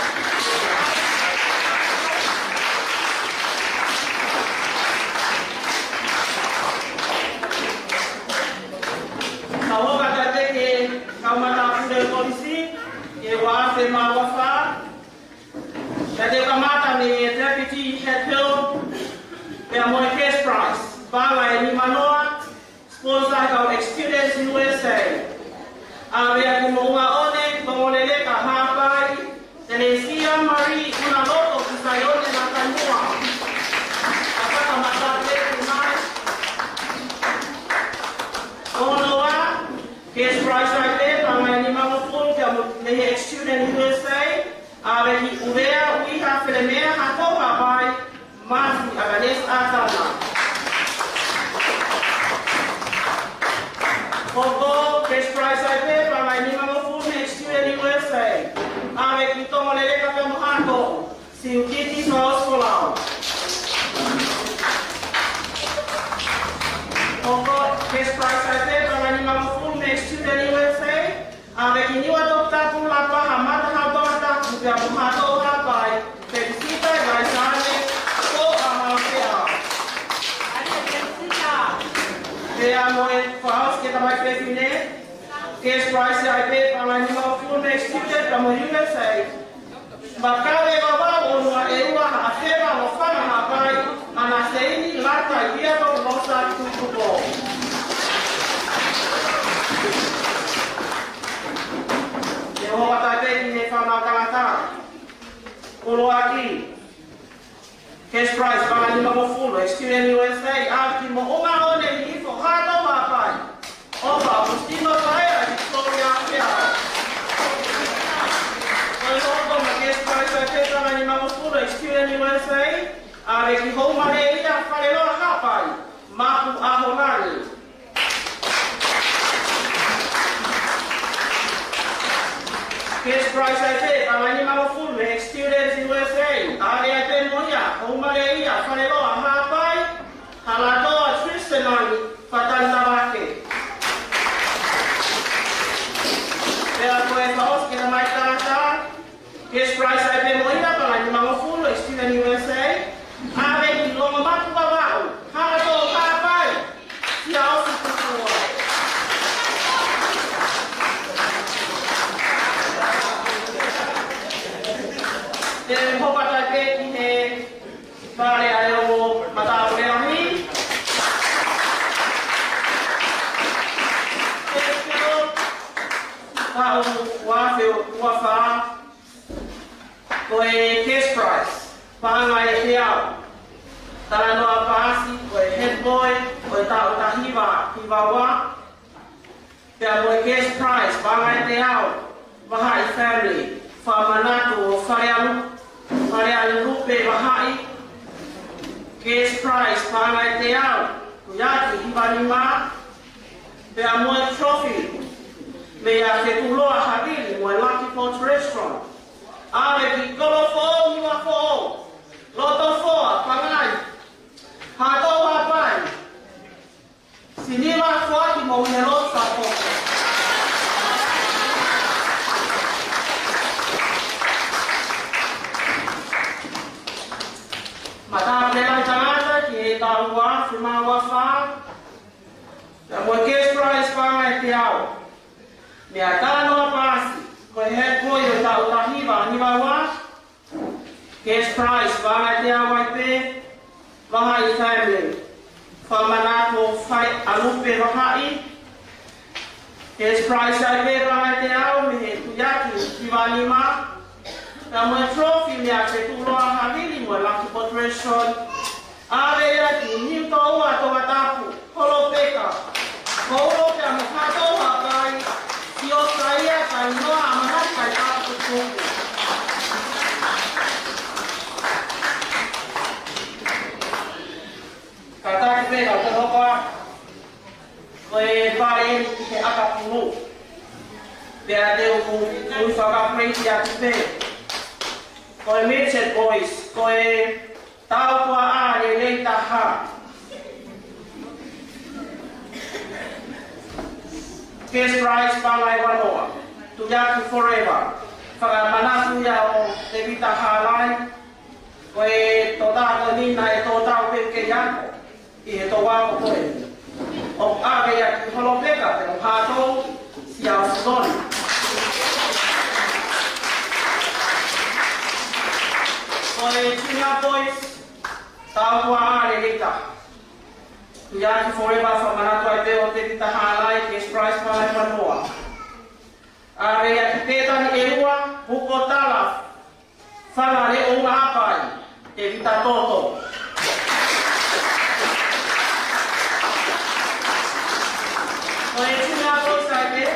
Kau hoko atu ki he kau matāpule kolisi, ki he ua afe mā uofā. Ka te kamata mei he Deputy Head Hill, pea mo e cash prize, paʻanga ʻe nimanoa, sponsor ʻe he kau ex-Students U S A. ʻAve ʻa e moʻunga ʻo e Tongoleleka Haʻapai, Telesia Marie Unaloto ki Saione Nakamua. ʻA kaka matāpule mai. Ono ua, cash prize ʻa e paʻanga ʻe nimangofulu, pea mo e ex-Student U S A. ʻAve ki Uvea, Uiha, Felemea, Haʻapai, Mafi, ʻAkanesi ʻAtana. Hoko, cash prize ʻa e paʻanga ʻe nimangofulu mei he Student U S A. ʻAve ki Tongoleleka pea mo Haʻatoʻu, Siutiti Faosi Folau. Hoko, cash prize ʻa e paʻanga ʻe nimangofulu mei he Student U S A. ʻAve ki Niuatoputapu, Lapaha, Matahau, Tongatapu, pea mo Haʻatoʻu Haʻapai, Pelisita Vaisale Toʻa Haofea. Pea mo e fakaʻosi ki he tamai fefine, cash prize ʻa e paʻanga ʻe nimangofulu mei he Student pea mo e U S A. Makawe Vavau ʻo Nuaʻeua Haʻafeva Lofanga Haʻapai, Anaseini Lata Iviato Losa Tutupo. Te u hoko atu pē ki he fānau tangata. ʻUluaki, cash prize paʻanga ʻe nimangofulu, ex-Student U S A, ʻa e moʻunga ʻo e Lihifo Haʻatoʻu Haʻapai, ʻOfa Agustino Paea, Victoria Fair. Ko e hoko mai cash prize ʻa e paʻanga ʻe nimangofulu, ex-Student U S A, ʻave ki Houmaleia Faleloa Haʻapai, Mapu ʻAholani. Cash prize ʻa e paʻanga ʻe nimangofulu, ex-Students U S A, ʻave ʻa e moʻunga, Houmaleia Faleloa Haʻapai, Halatoa Tristan Ani, Fatani Tavake. Pea ko e fakaʻosi ki he tamai tangata, cash prize ʻa e moʻunga paʻanga ʻe nimangofulu, ex-Student U S A, ʻave ki Longomatu Vavaʻu, Halatoa Haʻapai, Siaosi Tutua. Te u hoko atu pē ki he Fale ʻa e ongo matāpule lahi. Tēpio, taʻu ua afe ua fā, ko e cash prize, paʻanga ʻe teau. Talanoa paasi, ko e head boy, ko e taʻu taha hiva hiva ua. Pea mo e cash prize, paʻanga ʻe teau, Vahaʻi family, Fakamanatu ʻo Falealu-, Falealupe Vahaʻi, cash prize, paʻanga ʻe teau, ko e iate hiva nima, pea mo e trophy, meia Fetuloa Havili mo e Lucky Forge Restaurant, ʻave ki Kolofoʻou Niuafoʻou, Lotofoa, Pangai, Siniva Foaki mo Helo Sapo. Matāpule Lahi Tangata ki he taʻu ua afe mā ua fā. Pea mo e cash prize paʻanga ʻe teau. Meʻa tano a pasi, ko e head boy ʻo e taʻu taha hiva hiva ua. Cash prize paʻanga ʻe teau ai pē, Vahaʻi family. Fakamanatu Fai ʻAlupe Vahaʻi. Cash prize ai pē paʻanga ʻe teau mei he Tuiaki hiva nima. Pea mo e trophy mei he Tuʻuloa Havili mo e Lucky Boat Restaurant. ʻAve ia ki Niutōua Tongatapu, Holopeka, Koulo pea mo Haʻatou Haʻapai, Siosiua Talanoa ʻAmanaki Kaitapu Tutuku. Kātaki pē ka te hopa, ko e pale eni ki he ʻakapulu. Pea te u, u fakapreisi atu pē. Ko e Midget Boys, ko e Taupoʻa lelei taha. Cash prize paʻanga ʻe ua noa. Tuiaki Forever. Fakamanatu ia ʻo Tevita Halai. Ko e tōtā ko eni naʻe tōtā pē ke ako ʻi he tō ako ko eni. ʻOku ʻave ia ki Holopeka pea mo Haʻatou Siaosi Loni. Ko e Junior Boys, Taupoʻa lelei taha. Tuiaki Forever fakamanatu ai pē ʻo Tevita Halai, cash prize paʻanga ʻe ua noa. ʻAve ia ki Pētani ʻEua, Hukotala, Fanga Leʻo Unga Haʻapai, Tevita Toto. Ko e Junior Boys ai pē,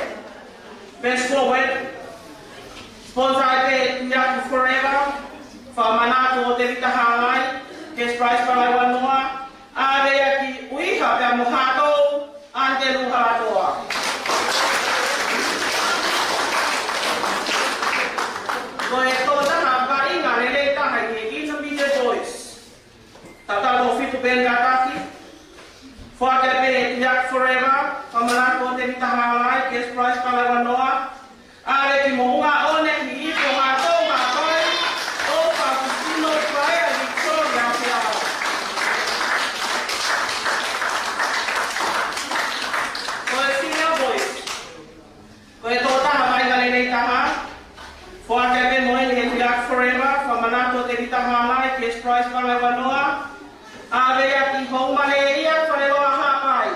best forward. Sponsor ai pē Tuiaki Forever, fakamanatu ʻo Tevita Halai, cash prize paʻanga ʻe ua noa. ʻAve ia ki Uiha pea mo Haʻatou, Antelū Halatoa. Ko e tōtā vaʻinga lelei taha ʻi he Intermediate Boys. Tōtā fitu pē kātaki. Foaki pē Tuiaki Forever, fakamanatu ʻo Tevita Halai, cash prize paʻanga ʻe ua noa. ʻAve ki Moʻunga ʻOne Hihifo Haʻatou Haʻapai, ʻo Faustino Paea Victoria Peau. Ko e Senior Boys. Ko e tōtā vaʻinga lelei taha. Foaki pē mo eni he Tuiaki Forever, fakamanatu ʻo Tevita Halai, cash prize paʻanga ʻe ua noa. ʻAve ia ki Houmaleiʻia Faleloa Haʻapai,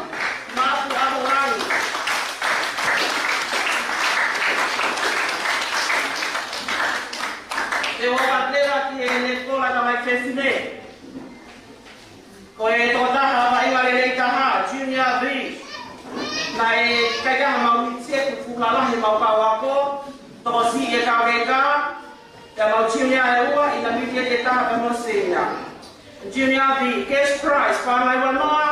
Mapu ʻAholangi. Te u ʻoatu leva ki he Netball Tamai Fefine. Ko e tōtā vaʻinga lelei taha, Junior B. Naʻe ʻikai ke ʻi ai haʻamau miti ʻe kuku lalahi ʻemau kau ako, tokosiʻi e kau veka, pea mau Junior ʻe ua, Intermediate ʻe taha pea mo Senior. Junior B, cash prize, paʻanga ʻe ua noa,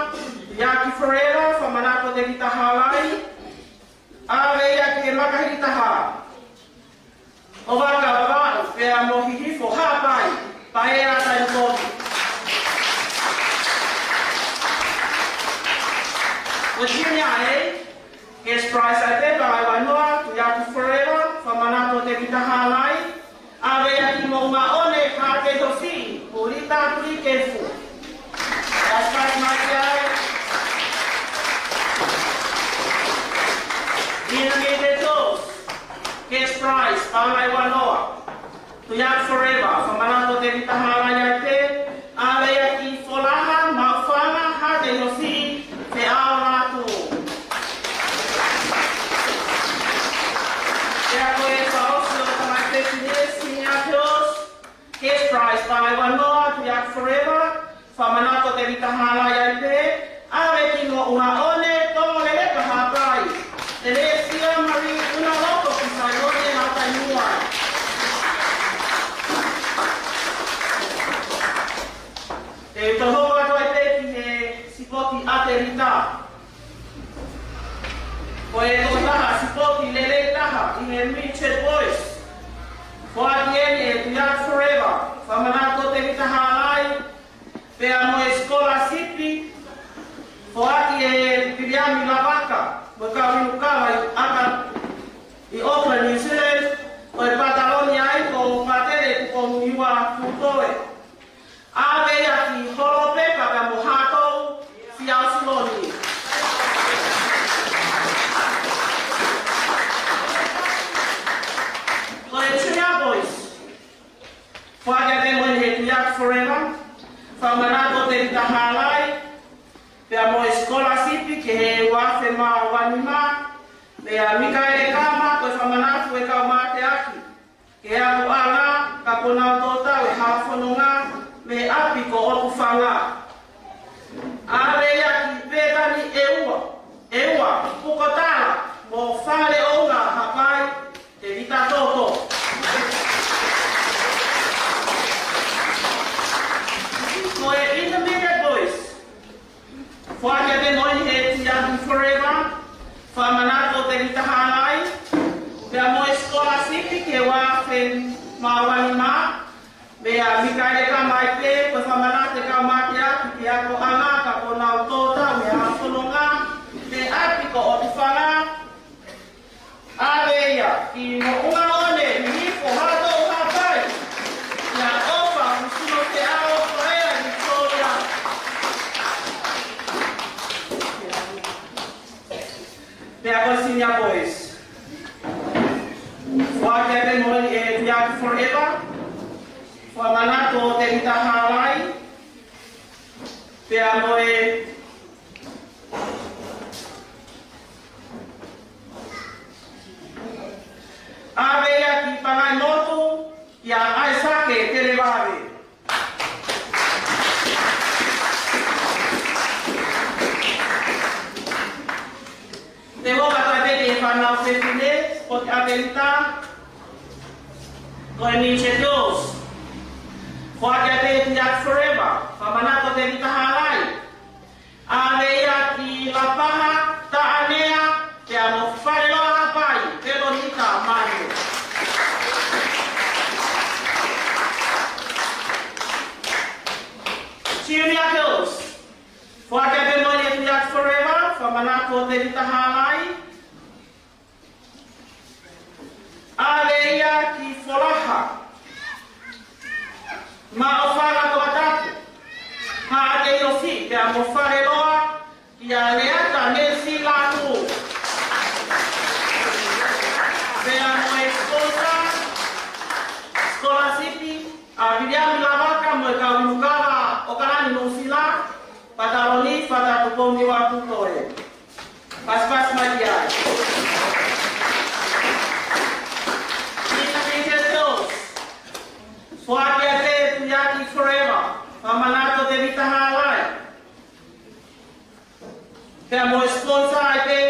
Tuiaki Forever, fakamanatu ʻo Tevita Halai, ʻave ia ki he Makahiki taha ʻo Vakavavau, pea mo Hihifo Haʻapai, Paea Taikovi. Ko e Junior A, cash prize ai pē paʻanga ʻe ua noa, Tuiaki Forever, fakamanatu ʻo Tevita Halai, ʻave ia ki Moʻunga ʻOne, Haʻa Kei Hosiʻi, Pulita Pulikefu. Cash prize mai ki ai. Intermediate Girls, cash prize, paʻanga ʻe ua noa. Tuiaki Forever, fakamanatu ʻo Tevita Halai ai pē, ʻave ia ki Folaha, Maʻufanga, Haʻa Kei Hosiʻi, Feʻaovaʻatu. Pea ko e fakaʻosi ʻo e Tamai Fefine, Senior Girls, cash prize, paʻanga ʻe ua noa, Tuiaki Forever, fakamanatu ʻo Tevita Halai ai pē, ʻave ki Moʻunga ʻOne, Tongoleleka Haʻapai, Telesia Marie Unaloto ki Saione, Lautainua. Te u toe hoko atu ai pē ki he sipoti ʻatelita. Ko e tokotaha sipoti lelei taha ʻi he Midget Boys. Foaki eni ʻe Tuiaki Forever, fakamanatu ʻo Tevita Halai, pea mo e sikolasipi, Foaki ʻe Viliami Lavaka mo e kau inu kava ʻi ʻAka ʻi Auckland, New Zealand, ko e pataloni ai ko Patele Tupouniua Tutoe. ʻAve ia ki Holopeka pea mo Hatou Siaosi Loni. Ko e Junior Boys, foaki ʻa e moʻoni ʻe Tuiaki Forever, Fakamanatu Tevita Halai, pea mo e scholarship ki he ua afe mā ua nima, meia Mikaele Kama, ko e fakamanatu e kau mateaki ki he akoʻanga, ka kuo nau tō tau e hala fononga mei he ʻapi ko ʻOtufanga. ʻAve ia ki Pētani ʻEua, ʻEua, Pukotala, mo Fale ʻOuna Hapai, Tevita Toto. Ko e Intermediate Boys, foaki ʻa e moʻoni ʻe Tuiaki Forever, Fakamanatu Tevita Halai, pea mo e scholarship ki he ua afe mā ua nima, meia Mikaele Kama ai pē, ko e fakamanatu e kau mateaki ki he akoʻanga, ka kuo nau tō tau mei he hala fononga mei he ʻapi ko ʻOtufanga. ʻAve ia ki Moʻunga One, Hihifo, Hatou, Hapai, ʻia ʻOfa Kusuno Teʻao, Korea, Victoria. Pea ko e Senior Boys, foaki ʻa e moʻoni ʻe Tuiaki Forever, Fakamanatu Tevita Halai, pea mo e ʻAve ia ki Pangaimotu, ʻia ʻAisake Televave. Te u ʻoatu atu pē ki he fānau fefine, ko e ʻAmelika, ko e Ninja Girls. Foaki ʻa e Tuiaki Forever, Fakamanatu Tevita Halai. ʻAve ia ki Lapaha, Taʻanea, pea mo Faleloa Hapai, Veronica Manu. Junior Girls, foaki ʻa e moʻoni ʻe Tuiaki Forever, Fakamanatu Tevita Halai. ʻAve ia ki Folaha, Maʻofanga Tokatapu, Haʻakeiofi, pea mo Faleloa, ʻia Leata Nesi Latu. Pea mo e sponsor, scholarship, ʻa Viliami Lavaka mo e kau inu kava ʻAokalani Nuʻusila, pataloni, Fata Tupouniua Tutoe. Pasipasi mai ki ai. Intermediate Girls, foaki ʻa e Tuiaki Forever, Fakamanatu Tevita Halai. Pea mo e sponsor ai pē,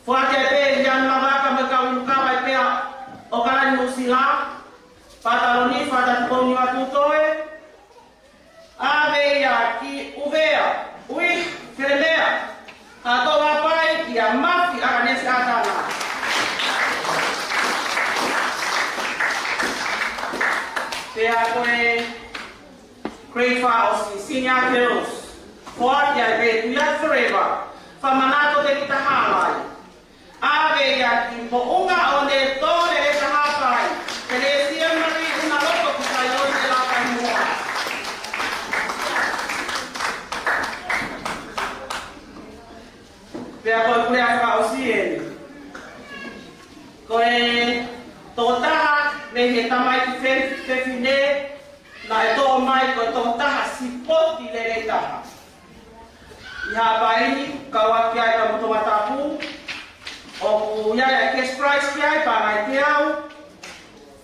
foaki ʻa e Viliami Lavaka mo e kau inu kava ai pē ʻAokalani Nuʻusila, pataloni, Fata Tupouniua Tutoe. ʻAve ia ki ʻUvea, ʻUiha, Felemea, Haʻatoʻa Hapai, ʻia Mafi ʻAkanesi ʻAtana. Pea ko e Grade five ʻo e Senior Girls, foaki ʻa e Tuiaki Forever, Fakamanatu Tevita Halai. ʻAve ia ki Moʻunga One, Tō Leleta Hapai, Telesia Marie Unaloto, Kutai One Lakaimoa. Pea ko e puleʻanga fakaʻosi eni, ko e tokotaha mei he tamaiki fe-, fefine naʻe toʻo mai ko e tokotaha sipoti lelei taha ʻi Haʻapai ni, kau ai pē ia mo Tongatapu, ʻoku ʻi ai ʻa e cash prize ki ai, paʻanga ʻe teau,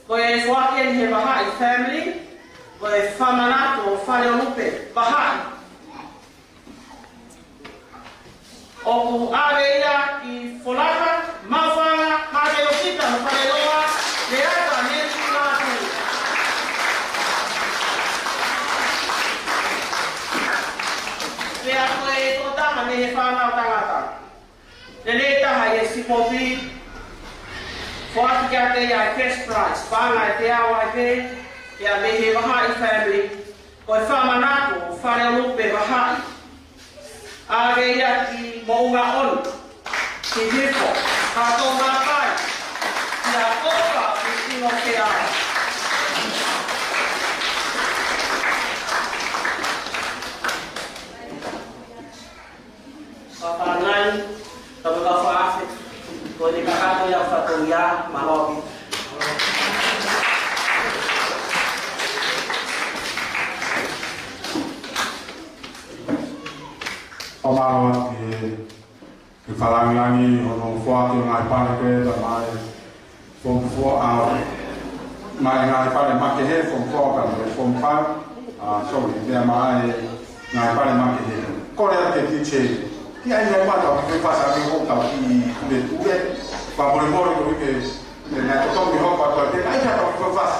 ko e foaki eni he Vahaʻi family, ko e Fakamanatu Faleʻolupe Vahaʻi. ʻOku ʻave ia ki Folaha, Maʻufanga, Haʻakeiofi pea mo Faleloa, Leata Nesi Latu. Pea ko e tokotaha mei he fānau tangata lelei taha ʻi he sipoti, foaki kiate ia ʻa e cash prize, paʻanga ʻe teau ai pē, ia mei he Vahaʻi family, ko e Fakamanatu Faleʻolupe Vahaʻi. ʻAke ia ki Moʻunga ʻOni, ki Nifo, ka ko Makai, kia Oka ki Ingokeala. Fafangai, tau ka fafe, ko ni kakato ia fato ia, maloki. ʻO mālō atu ki he, ki he fakalāngilangi hono foaki ʻo e ngaahi pale ko ē, tā mai, Form four, ʻa, mai ngaahi pale makehe, Form four, pea mo e Form five, ʻa, sorry, meʻa mai ngaahi pale makehe. Kole atu ki he D J, ki ai ngaahi pale tau ki fasa ki ho tau ki kule kule, fakamolemole ko ike, te ngai to tomi ho pa to te ai tau ki fasa.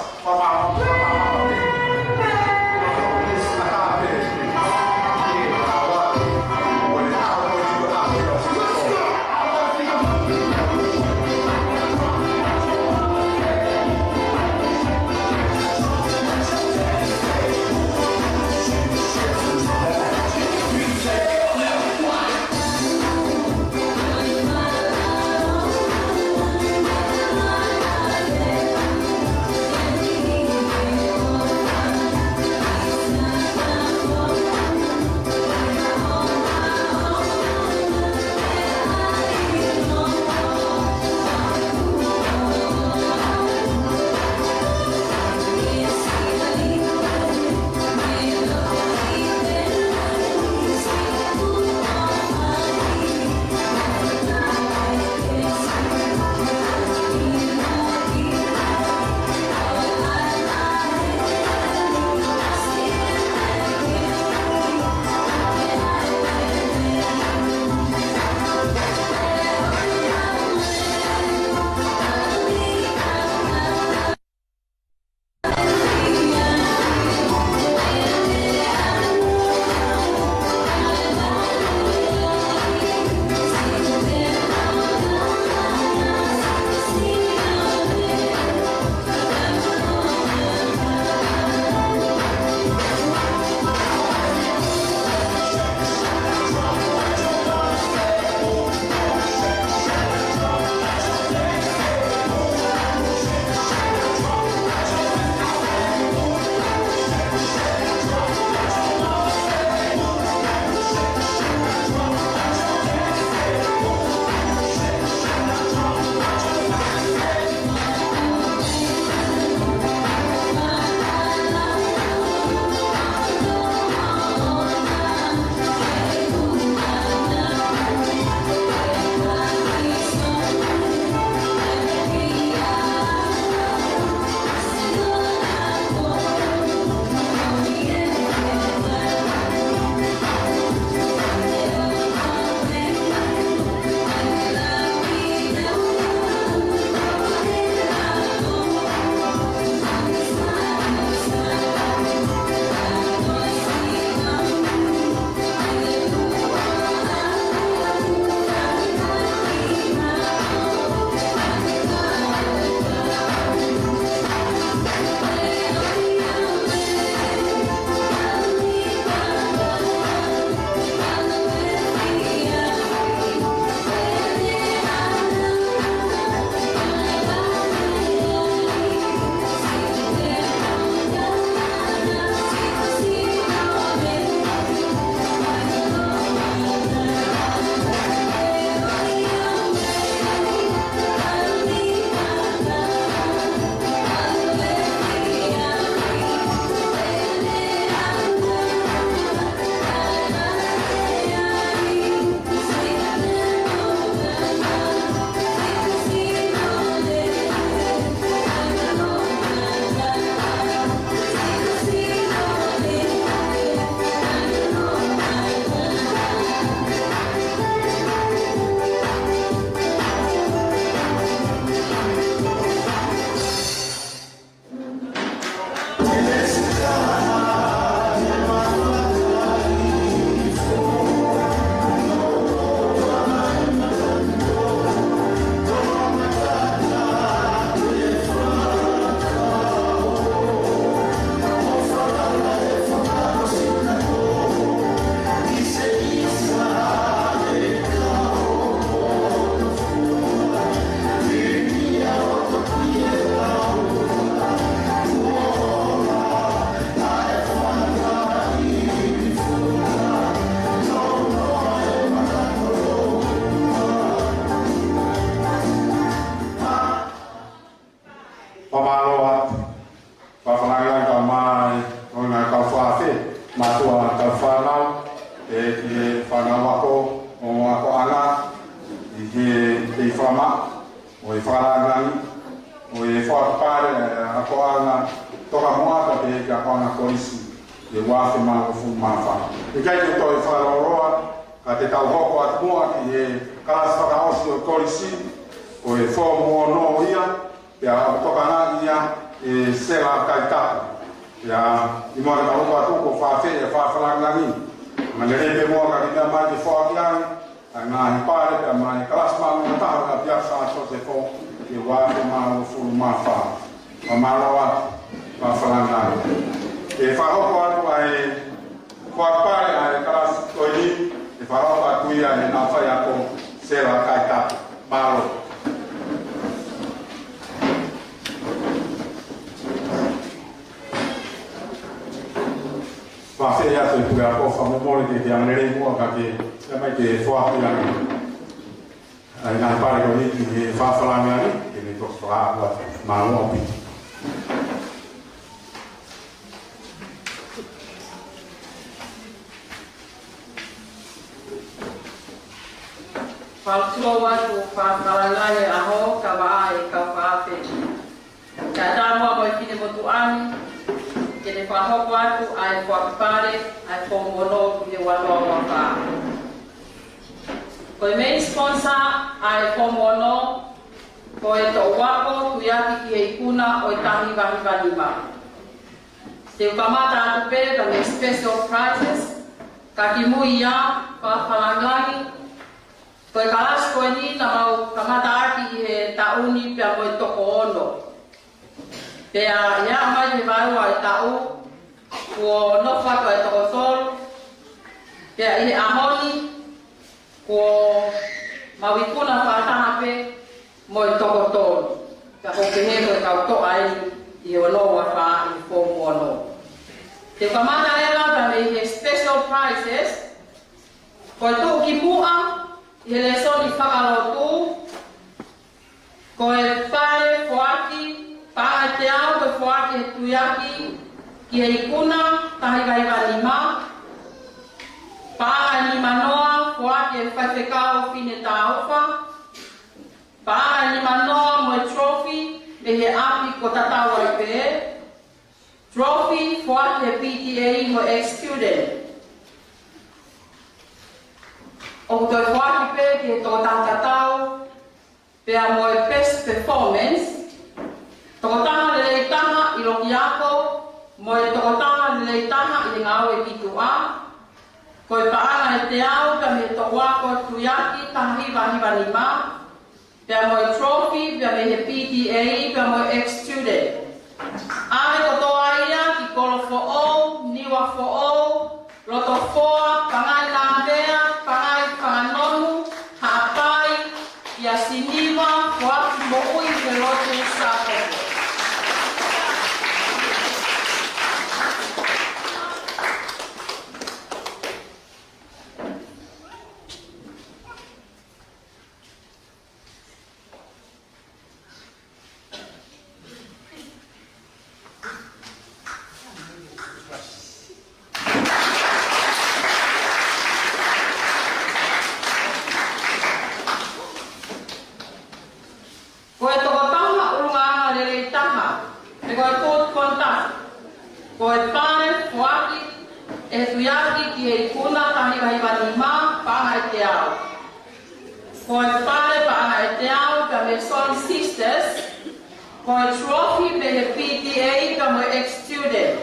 ʻe, ʻe fakamaʻa, ʻo e fakalāngilangi, ʻo e foaki pale ʻa e akoʻanga tokamuʻa pea pehē ki he akoʻanga kolisi, ʻi he ua afe mā uofulu mā fā. ʻIkai ke u toe fakalōloa, ka te tau hoko atu muʻa ki he kalasi fakaʻosi ʻo e kolisi, ko e foomu ono ia, pea ʻoku tokangaʻi ia ʻe Sela Kaitapu. Pea ʻi muʻa ke tau hoko atu, ʻoku ou fakaafeʻi ʻa e fakalāngilangi. Manele pē muʻa ka ke meʻa mai ke foaki ange ʻa e ngaahi pale pea mo e kalasi māʻolunga taha ʻo e ʻApiako Sā Siosefo ʻi he ua afe mā uofulu mā fā. Fakamālō atu, fakalāngilangi. ʻE fakahoko atu ʻa e foaki pale ʻa e kalasi ko eni, ʻe fakahoko atu ia ʻe he ngaahi faiako Sela Kaitapu. Mālō. Fakaafeʻi atu e puleako, fakamolemole ke ke angalelei muʻa ka ke, ke mai ke foaki ange ʻa e ngaahi pale ko eni ki he fakalāngilangi, ke ne toki fakahoko atu. Mālō ʻaupito. Fakalūkufua atu fakalāngilangi ʻaho, ka maʻa e kau fakaafeʻi. Kae ʻatā muʻa mo e finemotuʻa ni, ke ne fakahoko atu ʻa e foaki pale ʻa e foomu ono ki he ua noa ua fā. Ko e main sponsor ʻa e foomu ono, ko e Toʻu Ako Tuiaki ki he Ikuna ʻo e taha hiva hiva nima. Te u kamata atu pē ka mei he special prizes, ka kimuʻa ia, fakalāngilangi, ko e kalasi ko eni naʻa mau kamata ʻaki ʻi he taʻu ni pea mo e toko ono. Pea ʻi he aʻu mai ki he vaeua e taʻu, kuo nofo atu ʻa e toko tolu. Pea ʻi he ʻaho ni, kuo mau ikuna fakataha pē mo e toko tolu. Ka ko e pehē ko e kau toʻa eni ʻi he ua noa ua fā ʻi he foomu ono. Te u kamata leva pea mei he special prizes, ko e tuʻukimuʻa ʻi he lēsoni fakalotu, ko e pale foaki, paʻanga ʻe teau ko e foaki ʻe he Tuiaki ki he Ikuna, taha hiva hiva nima. Paʻanga ʻe nima noa, foaki ʻe he Faifekau Fine Taufa. Paʻanga ʻe nima noa mo e trophy mei he ʻapi kuo tatau ai pē. Trophy foaki ʻe he P T A mo e ex-student. ʻOku toe foaki pē ki he tokotaha tatau, pea mo e best performance, tokotaha lelei taha ʻi loki ako, mo e tokotaha lelei taha ʻi he ngāue ki tuʻa. Ko e paʻanga ʻe teau pea mei he Toʻu Ako Tuiaki taha hiva hiva nima, pea mo e trophy pea mei he P T A pea mo e ex-student. ʻAve kotoa ia ki Kolofoʻou, Niuafoʻou, Lotofoa, Pangai Nāvea, Pangai Fanganonu, Haʻapai, ʻia Siniva, foaki moʻui he lotu Sākopo. Ko e tokotaha ʻulungaanga lelei taha, pe ko e good conduct, ko e pale foaki ʻe he Tuiaki ki he Ikuna taha hiva hiva nima, paʻanga ʻe teau. Ko e pale paʻanga ʻe teau pea mei he Swan Sisters, ko e trophy mei he P T A pea mo e ex-student.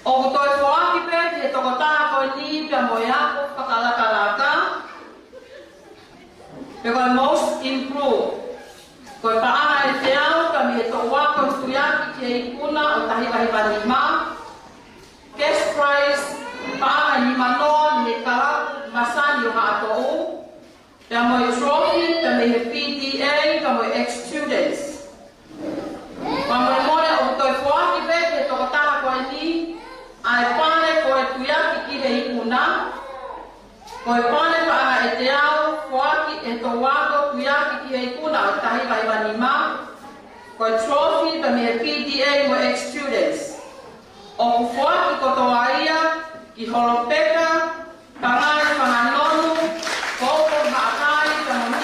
ʻOku toe foaki pē ki he tokotaha ko eni pea mo e ako fakalakalaka, pe ko e most improved. Ko e paʻanga ʻe teau pea mei he Toʻu Ako Tuiaki ki he Ikuna ʻo e taha hiva hiva nima. Cash prize, paʻanga ʻe nima noa mei he kalapu masani ʻo Haʻatoʻu, pea mo e trophy pea mei he P T A pea mo e ex-students. Fakamolemole, ʻoku toe foaki pē ki he tokotaha ko eni ʻa e pale ko e Tuiaki ki he Ikuna. Ko e pale paʻanga ʻe teau, foaki ʻe he Toʻu Ako Tuiaki ki he Ikuna ʻo e taha hiva hiva nima. Ko e trophy pea mei he P T A mo e ex-students. ʻOku foaki kotoa ia ki Holopeka, Pangai Fanganonu, Koukou Haʻapai, pea mo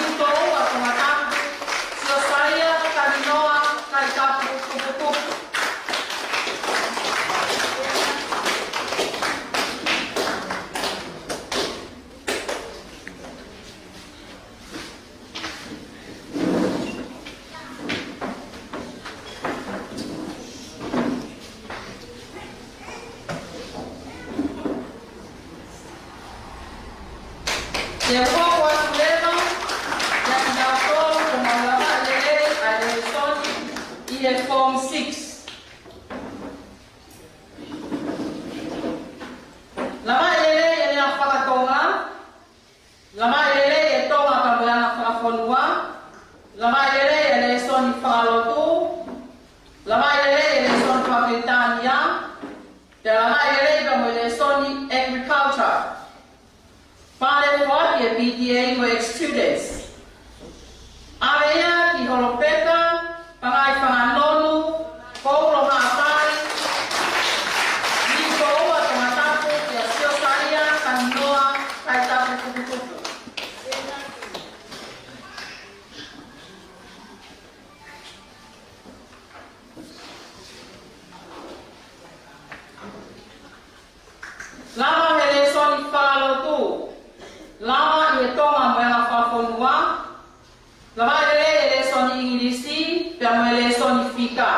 Fonua, lavaʻi lelei e lēsoni fakalotu, lavaʻi lelei e lēsoni fakapilitānia, pea lavaʻi lelei pea mo e lēsoni agriculture. Pale foaki e P T A mo e ex-students. ʻAve ia ki Holopeka, Pangai Fanganonu, Koulo Haʻapai, Nikoua Tongatapu, pea Siosaia Kaninoa Kaitapu Tuputupu. Lava he lēsoni fakalotu, lava ʻi he Tonga mo e anga fakafonua, lava lelei e lēsoni ʻIngilisi, pea mo e lēsoni fika.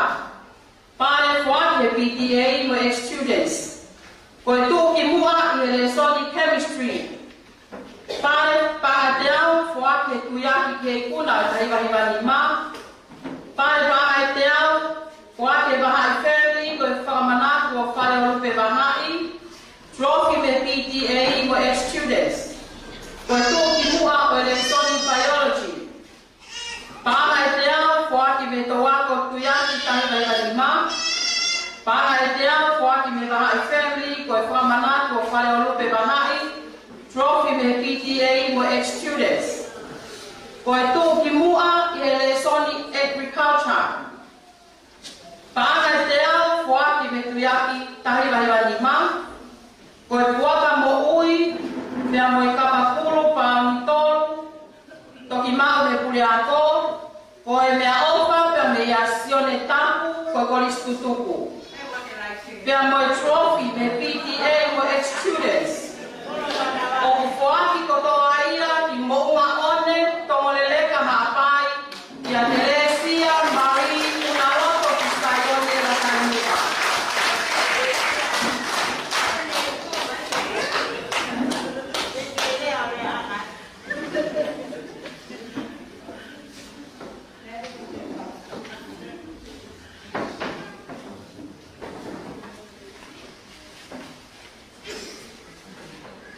Pale foaki he P T A mo e ex-students. Ko e tuʻukimuʻa ʻi he lēsoni chemistry. Pale paʻanga ʻe teau foaki he tuiaki ki he ikuna ʻo e taha hiva hiva nima. Pale paʻanga ʻe teau foaki he vahaʻa family ko e fakamanatu ʻo Faleʻolupe Vahaʻi. Trophy mei he P T A mo e ex-students. Ko e tuʻukimuʻa ʻo e lēsoni biology. Paʻanga ʻe teau foaki mei he toʻu ako tuiaki taha hiva hiva nima. Paʻanga ʻe teau foaki mei he vahaʻa family ko e fakamanatu ʻo Faleʻolupe Vahaʻi. Trophy mei he P T A mo e ex-students. Ko e tuʻukimuʻa ʻi he lēsoni agriculture. Paʻanga ʻe teau foaki mei he tuiaki taha hiva hiva nima. Ko e puaka moʻui, pea mo e kapa kulu pauni tolu, toki maʻu mei he puleako, ko e meʻaʻofa pea meia Sione Tapu, ko e kolisi tutuku. Pea mo e trophy mei he P T A mo e ex-students. ʻOku foaki kotoa ia ki Moʻunga ʻOne, Tongoleleka Haʻapai, kia Telesia Marie Unaloto ki Saione Latanipa.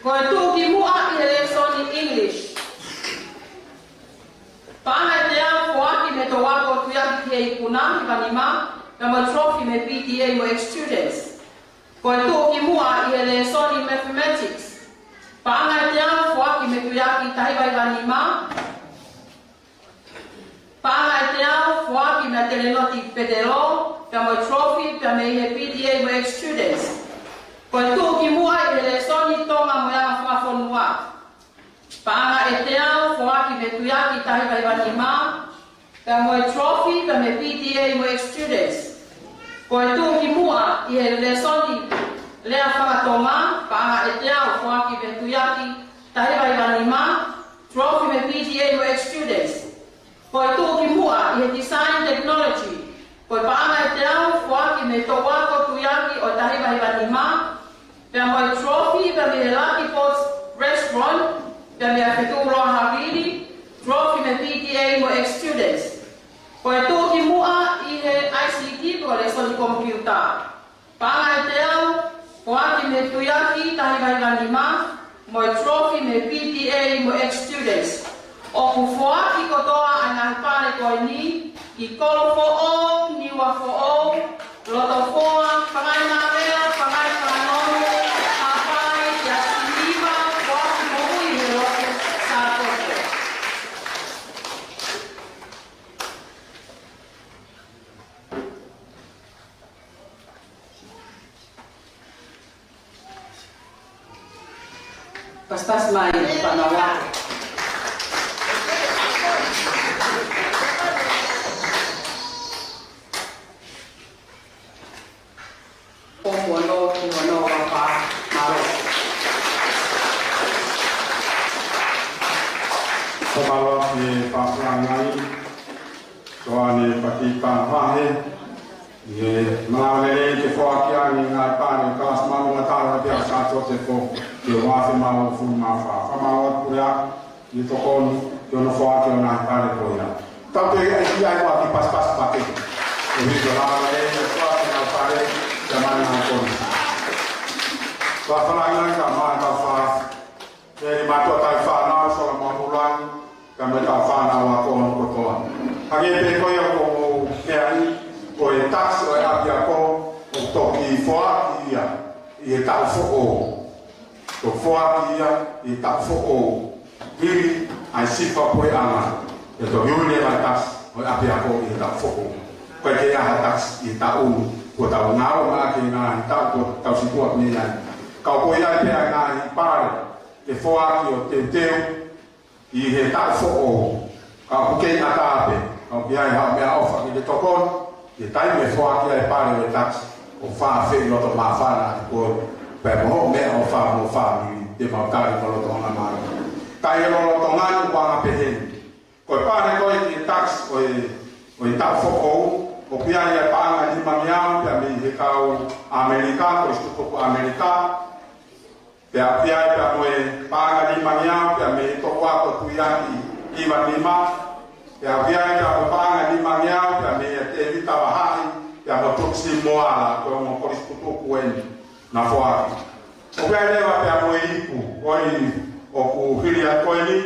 Ko e tuʻukimuʻa ʻi he lēsoni English. Paʻanga ʻe teau foaki mei he toʻu ako tuiaki ki he ikuna, hiva nima, pea mo e trophy mei he P T A mo e ex-students. Ko e tuʻukimuʻa ʻi he lēsoni mathematics. Paʻanga ʻe teau foaki mei he tuiaki taha hiva hiva nima. Paʻanga ʻe teau foaki mei a Telenoti Petelo, pea mo e trophy, pea mei he P T A mo e ex-students. Ko e tuʻukimuʻa ʻi he lēsoni Tonga mo e anga fakafonua. Paʻanga ʻe teau foaki mei he tuiaki taha hiva hiva nima, pea mo e trophy, pea mei he P T A mo e ex-students. Ko e tuʻukimuʻa ʻi he lēsoni lea faka-Tonga, paʻanga ʻe teau foaki mei he tuiaki taha hiva hiva nima, trophy mei he P T A mo e ex-students. Ko e tuʻukimuʻa ʻi he design technology, ko e paʻanga ʻe teau foaki mei he toʻu ako tuiaki ʻo e taha hiva hiva nima, pea mo e trophy pea mei he Lucky Boats Restaurant, pea mei a Fetuʻuloa Havili, trophy mei he P T A mo e ex-students. Ko e tuʻukimuʻa ʻi he I C T, ko e lēsoni komipiuta. Paʻanga ʻe teau foaki mei he tuiaki taha hiva hiva nima, mo e trophy mei he P T A mo e ex-students. ʻOku foaki kotoa ʻa e ngaahi pale ko eni ki Kolofoʻou, Niuafoʻou, Lotofoa, Pangainavea, Pangai Fanganonu, Haʻapai, kia Siniva, foaki moʻui he lotu Sātote. Pasipasi mai, Panawa. Ko hono, ko hono, papa, mālō. Ko mālō ki he fakalangi. Ko ʻene pati pāpahe, ʻi he malava lelei ke foaki ange ngaahi pale kalasi māʻolunga taha pea Sātote ko e ua afe mā hongofulu mā fā. Fakamālō atu Puleako, ʻi he tokoni, ki hono foaki ʻo e ngaahi pale ko ia. Tau pē ʻai ki ai ʻa e pasipasi pake. ʻOku hiki ʻo lava lelei, ʻo foaki ngaahi pale, kia Mani Ngākoni. Fakalangi ka mai ka fa. Ke ni mātuʻa tauhi fānau, Sola Mahulangi, ka mai ka fa. Hangē pē ko ia ko e meʻa ni, ko e tax ʻo e ʻapiako, ʻoku toki foaki ia ʻi he taʻu foʻou. Toki foaki ia ʻi he taʻu foʻou. Hili ʻa e sifa puleʻanga, ʻe toki ui leva e tax ʻo e ʻapiako ʻi he taʻu foʻou. ʻOku ʻikai ke ʻi ai ha tax ʻi he taʻu ni, kuo tau ngāue maʻa ki he ngaahi taʻu kuo tau sikuʻa mei ai. Ka ʻoku ʻi ai pē ʻa e ngaahi pale ke foaki ʻo teuteu ʻi he taʻu foʻou, ka ʻoku kei ʻatā pē, ka ʻoku ʻi ai haʻo meʻaʻofa ke ke tokoni, ʻi he taimi ʻe foaki ai e pale ʻo e tax, ʻo fāfeʻi loto māfana atu koe, pea mo hoʻo meʻaʻofa mo e fāmili, te mau tali mo loto anga mai. Ka ʻi he lolotonga ni ʻoku anga pehē ni. Ko e pale ko ē ki he tax ʻo e, ʻo e taʻu foʻou, ʻoku ʻi ai e paʻanga ʻe nimangeau pea mei he kau ʻAmelika, kolisi tutuku ʻAmelika, pea ʻoku ʻi ai pea mo e paʻanga ʻe nimangeau pea mei he toʻu ako Tuiaki Ivanima. Pea ʻoku ʻi ai pea mo e paʻanga ʻe nimangeau pea mei he Tēvita Vahaʻi pea mo Tuksi Moala, ko e ongo kolisi tutuku eni naʻa foaki. ʻOku ʻi ai leva pea mo e ipu, ko e ʻoku hili atu ko eni,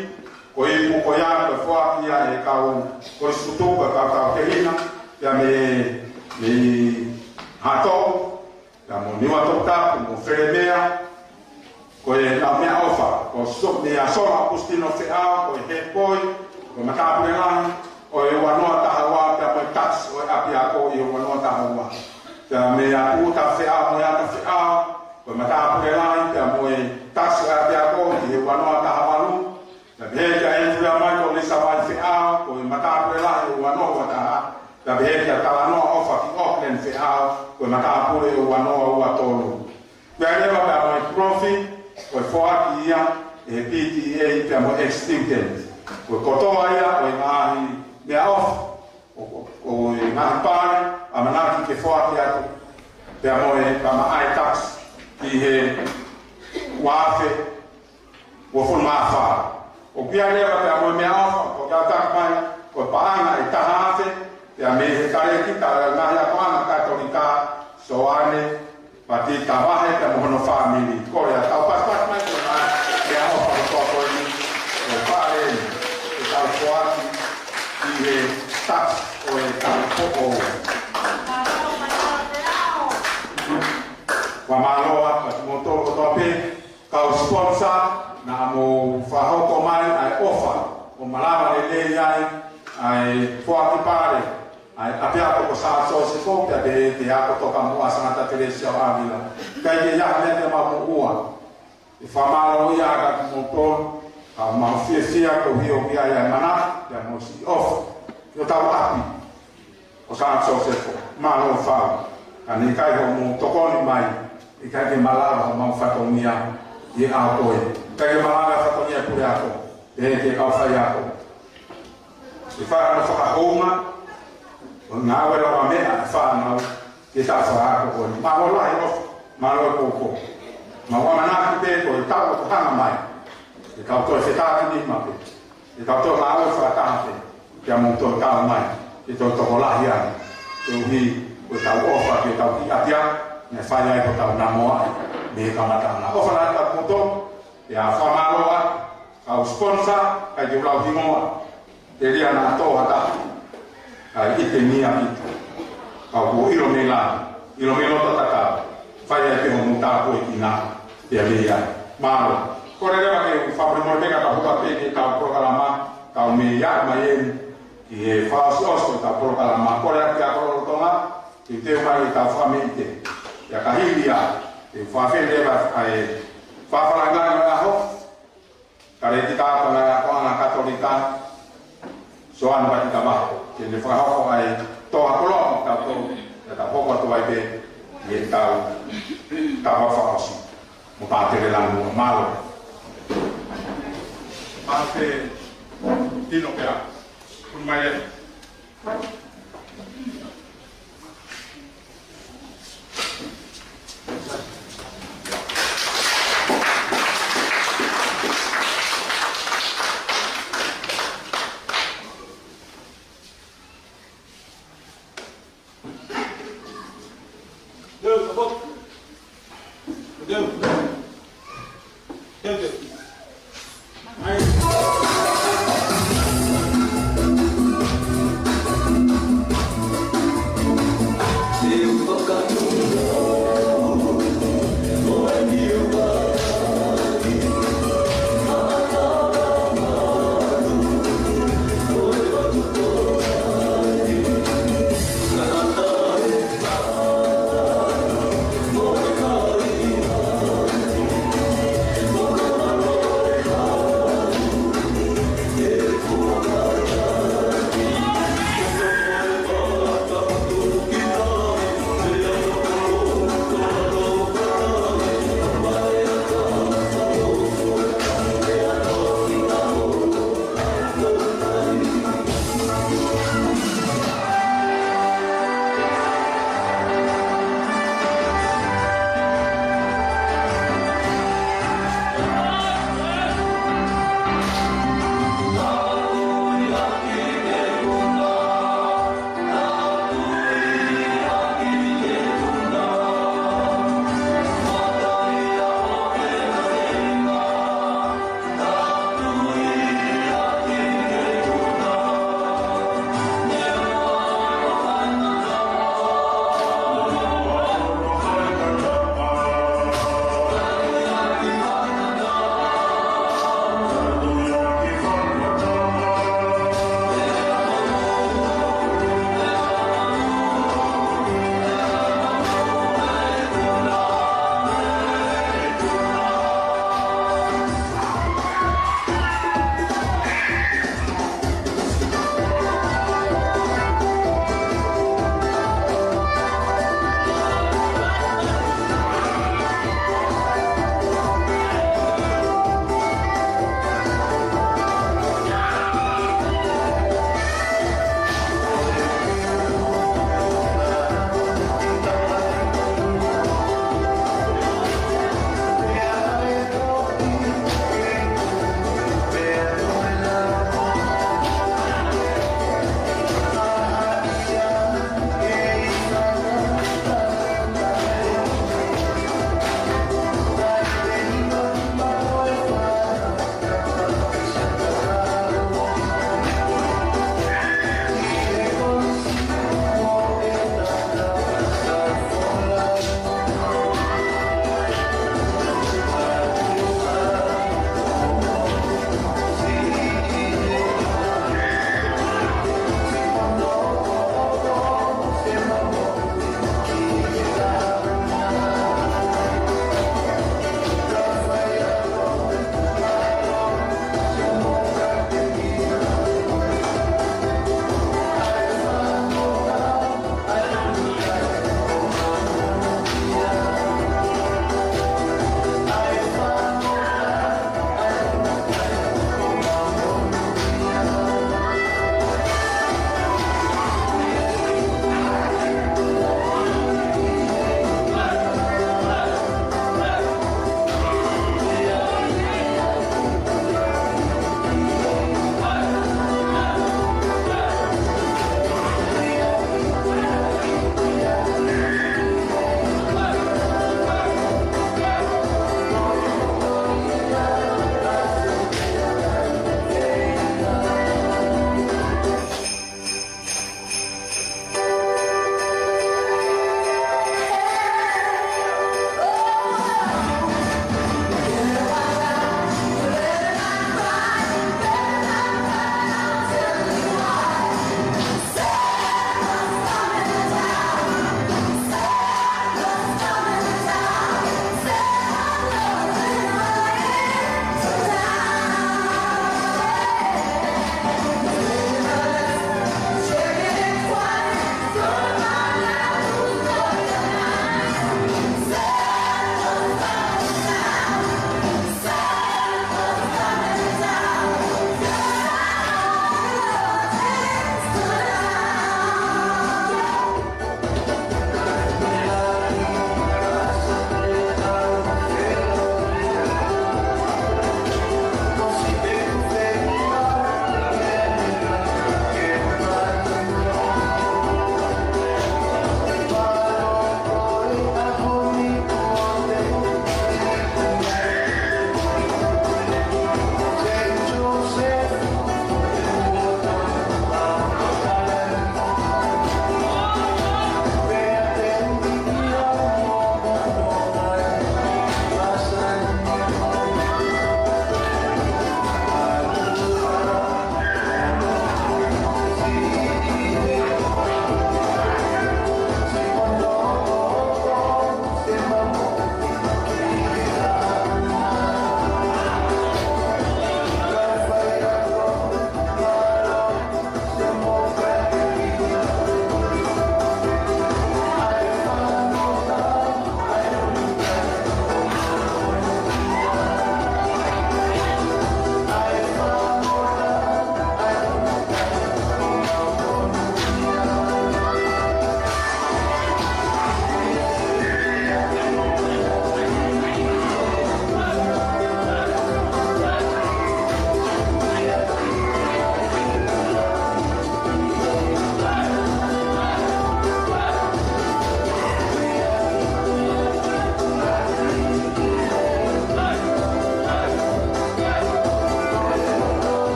ko e ipu ko ia ko e foaki ia ʻe he kau kolisi tutuku, ʻa e kau tauhi kehina, pea mei, mei Haʻatoʻu, pea mo Niuatoputapu, mo Felemea, ko e lau meʻaʻofa, ko So-, meia Sola ʻAukusitino Feʻao, ko e head boy, ko e matāpule lahi ʻo e ua noa taha ua, pea mo e tax ʻo e ʻapiako ʻi he ua noa taha ua. Pea meia Puta Feʻao, mo e Ata Feʻao, ko e matāpule lahi, pea mo e tax ʻo e ʻapiako ʻi he ua noa taha valu. Pea pehē kia Andrea Michael Lisa Vai Feʻao, ko e matāpule lahi ʻo e ua noa ua taha. Pea pehē kia Talanoa ʻOfa ki Auckland Feʻao, ko e matāpule ʻo e ua noa ua tolu. Pea leva pea mo e trophy, ko e foaki ia ʻe he P T A pea mo e ex-student. Ko e kotoa ia ʻo e ngaahi meʻaʻofa, ʻo, ʻo, ʻo e ngaahi pale, ʻamanaki ke foaki atu, pea mo e kama ai tax ʻi he ua afe uofulu mā fā. ʻOku ʻi ai leva pea mo e meʻaʻofa, ʻoku tau taki mai, ko e paʻanga ʻe taha afe, pea mei he Kalēkita ʻo e Ngaahi Akoʻanga Katolika, Soane Patita Vahe pea mo hono fāmili. Kole ā, tau pasipasi mai ko e ngaahi meʻaʻofa kotoa ko eni, ko e pale eni, ke tau foaki ʻi he tax ʻo e taʻu foʻou. Fakamālō atu kiate kimoutolu kotoa pē, kau sponsor, naʻa mou fakahoko mai ʻa e ʻofa, ʻo malava lelei ai ʻa e foaki pale ʻa e ʻapiako ko Sā Sosefo, pea pehē ki he ako tokamuʻa Sangata Telesia ʻo ʻAvila. ʻIkai ke ʻi ai ha meʻa te mau moʻua. ʻE fakamālō ia kiate kimoutolu, ka mau fiefia koeʻuhi ʻoku ʻi ai ʻa e manatu, pea mo e siʻi ʻofa ki hotau ʻapi ʻo Sā Sosefo, mālō fau. Ka ne ʻikai hoʻomou tokoni mai, ʻikai ke malava homau fatongia ʻi he ʻaho ko ē. ʻIkai ke malava fatongia puleako, pehē ki he kau faiako. ʻE fai hano fakahounga, ʻo ngāue lavameʻa e fānau, ke ta fakaako ko eni. Mālō lahi ʻofa, mālō e koukou. Mau ʻamanaki pē ko e taʻu ʻoku hanga mai, ʻe tau toe fetakinima pē. ʻE tau toe ngāue fakataha pē, pea mou toe tau mai, ke toe tokolahi ange. Koeʻuhi ko ʻetau ʻofa ki hotau kiʻi ʻapiako, naʻe fai ai hotau namoaʻi mei he kamataʻanga. ʻOfa lahi atu kiate kimoutolu, pea fakamālō atu, kau sponsor, ʻikai ke u lau hingoa, telia naʻa tō ha taha, kae ʻite mei ʻapi. Ka ʻoku ʻilo mei lalo, ʻilo mei loto tatau, fai ai pē hoʻomou tāpuekina, pea mei ai. Mālō. Kole leva ke u fakamolemole pē ka tau hoko atu ki heʻetau polokalama, tau mei ai mai eni, ki he fakaʻosiʻosi ʻetau polokalama. Kole atu kia Kolo Tonga, ke teuteu mai ʻetau fakameʻite. Pea ka hili ia, te u fakaafeʻi leva ʻa e fakafalangai ʻo e ʻaho, Kalēkita ʻo e Ngaahi Akoʻanga Katolika, Soane Patita Vahe, ke ne fakahoko ʻa e toa koloa mo kitautolu, pea tau hoko atu ai pē ki heʻetau tapa fakaʻosi. Mo Pātele Langua, mālō. Pātele Tino Pea, kuni mai e.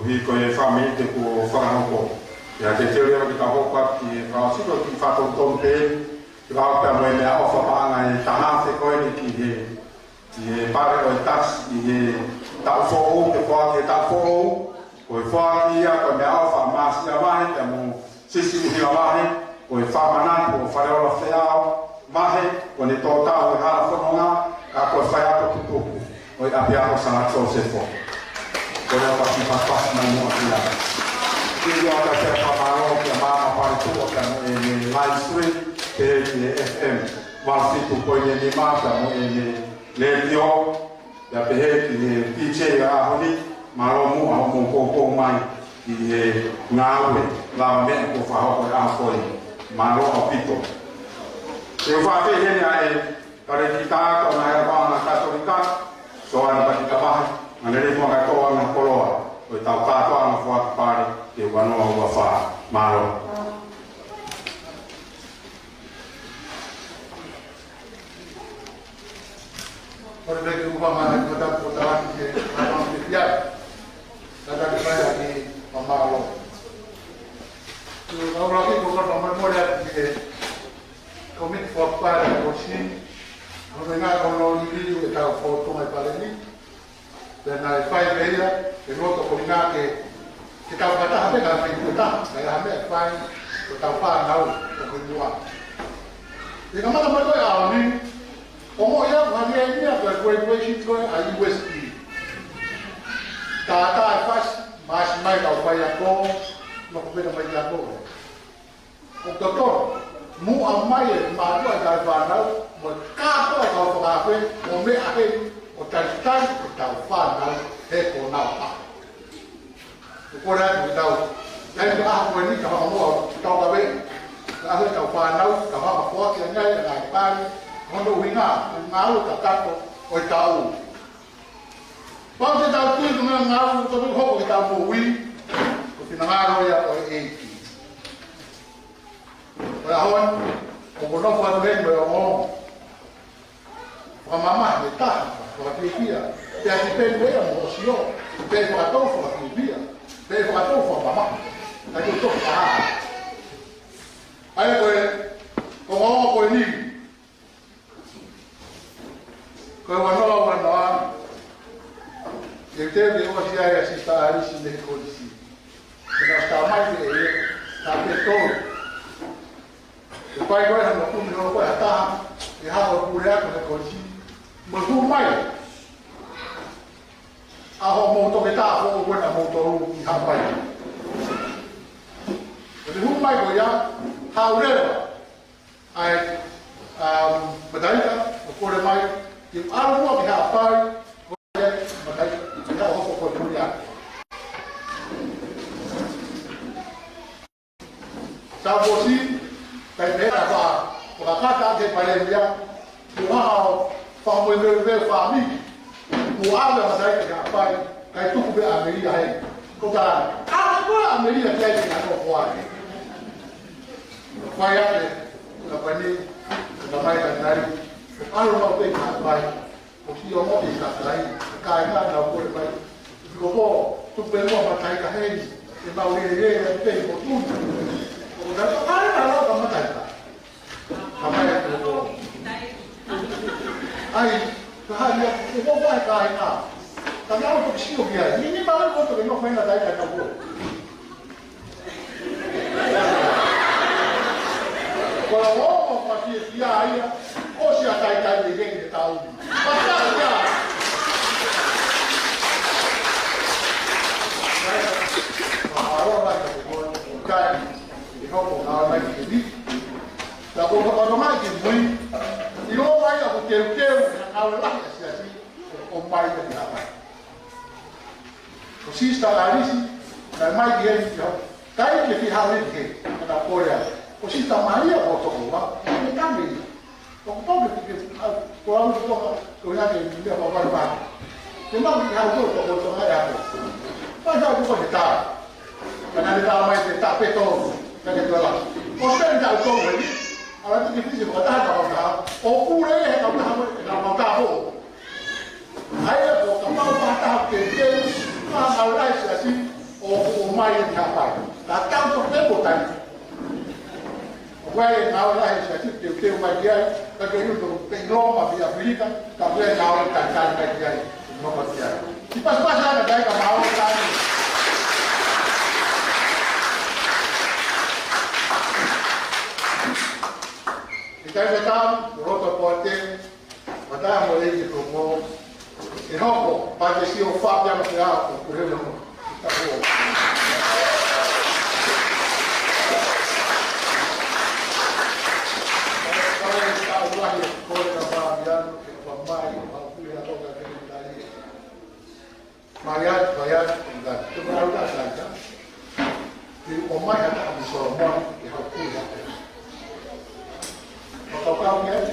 Ko e fāmili te kuo fakahoko. Pea te teu leva ke tau hoko atu ki he fakaʻosi ko e kiʻi fakatonutonu pē, ke fakahoko pea mo e meʻaʻofa paʻanga ʻe taha afe ko eni ki he, ki he pale ʻo e tasi ʻi he taʻu foʻou, ke foaki he taʻu foʻou. Ko e foaki ia ko e meʻaʻofa māsia vahe, pea mo Sisi ʻUhila Vahe, ko e fakamanatu ʻo Faleola Feao Vahe, ko ʻene tō tau he hala fononga, ka ko e faiako tutuku ʻo e ʻapiako Sanga Sosefo. Ko e fakafetaʻi mai muʻa ki ai. Kiʻi ʻoatu ʻa e fakamālō kia Maama Paletuʻa pea mo ʻene live stream, pehē ki he F M valu fitu poini nima pea mo ʻene letiō, pea pehē ki he P J ʻo e ʻaho ni, mālō muʻa hoʻomou poupou mai ki he ngāue lavameʻa kuo fakahoko he ʻaho ko eni. Mālō ʻaupito. Te u fakafeʻiloaki heni ʻa e Talēkita ʻo e Kau Vāhenga Katolika, Soane Pakita Vahe, ʻa e lelei muʻa kātoa ʻa e koloa, ko e tau kātoa ʻa e foaki pale, ki he ua noa ua fā. Mālō. Kole pē ke u hanga ʻo tataki ʻo tataki ke ʻalu ke piai. Tataki pē ʻa e fakamālō. Ko e ʻuluaki ko e fakamolemole atu ki he kōmiti foaki pale ʻa e kolisi. Ko e ngaahi ko hono liliu ʻetau fōtunga ʻi he pale ni. Pea naʻe fai pē ia, ʻi he loto ko ena ke, ke tau fakataha pē ka fai ko e taha, ka ʻi ai ha meʻa ʻe fai, ko ʻetau fānau, ʻoku ʻi muʻa. ʻI he kamata mai ko ē ʻaho ni, ʻoku ou ʻi ai ʻa e ngaahi meʻa ko e graduation ko ē ʻa e U S P. Tātā e fasi, māsi mai kau faiako, nofo pē na mai ki ako. ʻOku totonu, muʻa mai e mātuʻa ʻa e fānau, mo e kātoa kau fakaafe, ʻo meʻa heni, ʻo talitali ʻetau fānau, he ko nau pa. ʻOku kole atu ke tau, taimi ʻaho ko eni, ka fakamoa, tau kave, ka ʻaho ʻetau fānau, ka fakafoaki ange ʻa e ngaahi pale, hono ʻuhinga, ʻo ngāue kakato, ʻo e taʻu. Pau te tau tui ko e meʻa ngāue, ko e hoko ke tau moʻui, ko e finangalo ia ʻo e ʻEiki. Ko e ʻaho ni, ʻoku ou nofo atu heni mo e ongoongo fakamamahi ʻe taha, fakafiefia, pea tipeni ia mo hoʻo sio, pe fakatou fakafiefia, pe fakatou fakamamahi, ka ke toki ʻā. ʻA ia ko e, ko e ongoongo ko eni, ko e ua noa ua noa, ʻe te ke ʻosi ai ʻa Sisitā ʻAlisi mei he kolisi. Ke na tā mai ke e, tā pē tolu. ʻE fai ko ē hano kumi holo ko ē ha taha, ʻe haʻu ʻo pule atu he kolisi. Mo hū mai. ʻA hoʻomou toketā foʻou ko ena moutolu ʻi Haʻapai. ʻE hū mai ko ia, haʻu leva ʻa e, um, Mataika, ʻo kole mai, ke ʻalu muʻa ki Haʻapai, ko ia, Mataika, ke haʻu hoko ko e pule atu. Sa fosi, kai pē ka fa, fakakata ke Palēmia, mo ha, fa mo e veve fāmili, mo ʻave Mataika ki Haʻapai, kai tuku pē ʻa Melia heni. Ko tā, ʻave ko ē ʻa Melia ki ai ke na ko ai. Fai ake, ka pani, ka mai ka nai, ʻalu mau pē ki Haʻapai. ʻOsi ʻo moʻi ka kai, ka kai ka na kole mai. Ko ko, tuku pē mo Mataika heni, ʻe mau lelei ʻa e pei ko tuna. ʻO ka kai ka lau ka Mataika. Ka mai ko ko. ʻAi, ka hali ʻa ko ko ʻai ka ʻai ka. Ka na ʻo toki sio ki ai. Ni ni mau ko toki no fai na tai ka ko. Ko e ongo fakafiefia ia, ʻosi ʻa e taitai lelei ʻi he taʻu ni. Fakafetaʻi. Mahalo mai ka ko kai, ʻe hoko ʻa mai ke ni. Ta ko ka mai ke mui, ʻilo mai ʻa ko teuteu, ʻa e lahi ʻa e siasi, ʻo mai ka ni ʻa mai. Ko Sisitā ʻAlisi, naʻe mai ki heni ki hau. Kai ke fi hau heni ki heni, ka na kole au. Ko Sisitā Malia ko Tokoua, ʻe kame ia. ʻOku pau ke fi ke, au, ko au ko toka, ko ia ke mea pa pa pa. Ke mau ki hau ko toka toka e ako. Pa sa ko ko he tā. Ka na le tā mai ke tā pē tō, ka ke tō la. Ko se tā tō heni, ala tiki fisi ko tā ka ka. ʻO pule he ka ka, ka ka ko. ʻAi ʻa ko ka mau pātaha ke ke, ka ka lai siasi, Haʻapai, Haʻapai. Ka tau toki pē mo tai. ʻOku ʻi ai e ngāue lahi ʻa e siasi teuteu mai ki ai, ka ke ʻilo ʻoku pē ʻi Loma, pē ʻi ʻAfilika, ka ko e ngāue talitali mai ki ai, nofo ki ai. Kiʻi pasipasi ʻa e kakai ka mau tani. ʻI he taimi tatau, Roto Poate, Mata mo e ke toko. ʻE hoko, pea ke sio fā pea mo te ao, ko e helo mo. Tapu. Pea ka ua he ko e ka pā pea ke kua mai, pea kuʻi ha toka ke tali. Mai atu, mai atu, mai atu. Te mau lau ka sai ka. Te u ʻomai ha taha mo Solomone ke hau kui ha pea. Makaukau ki ai,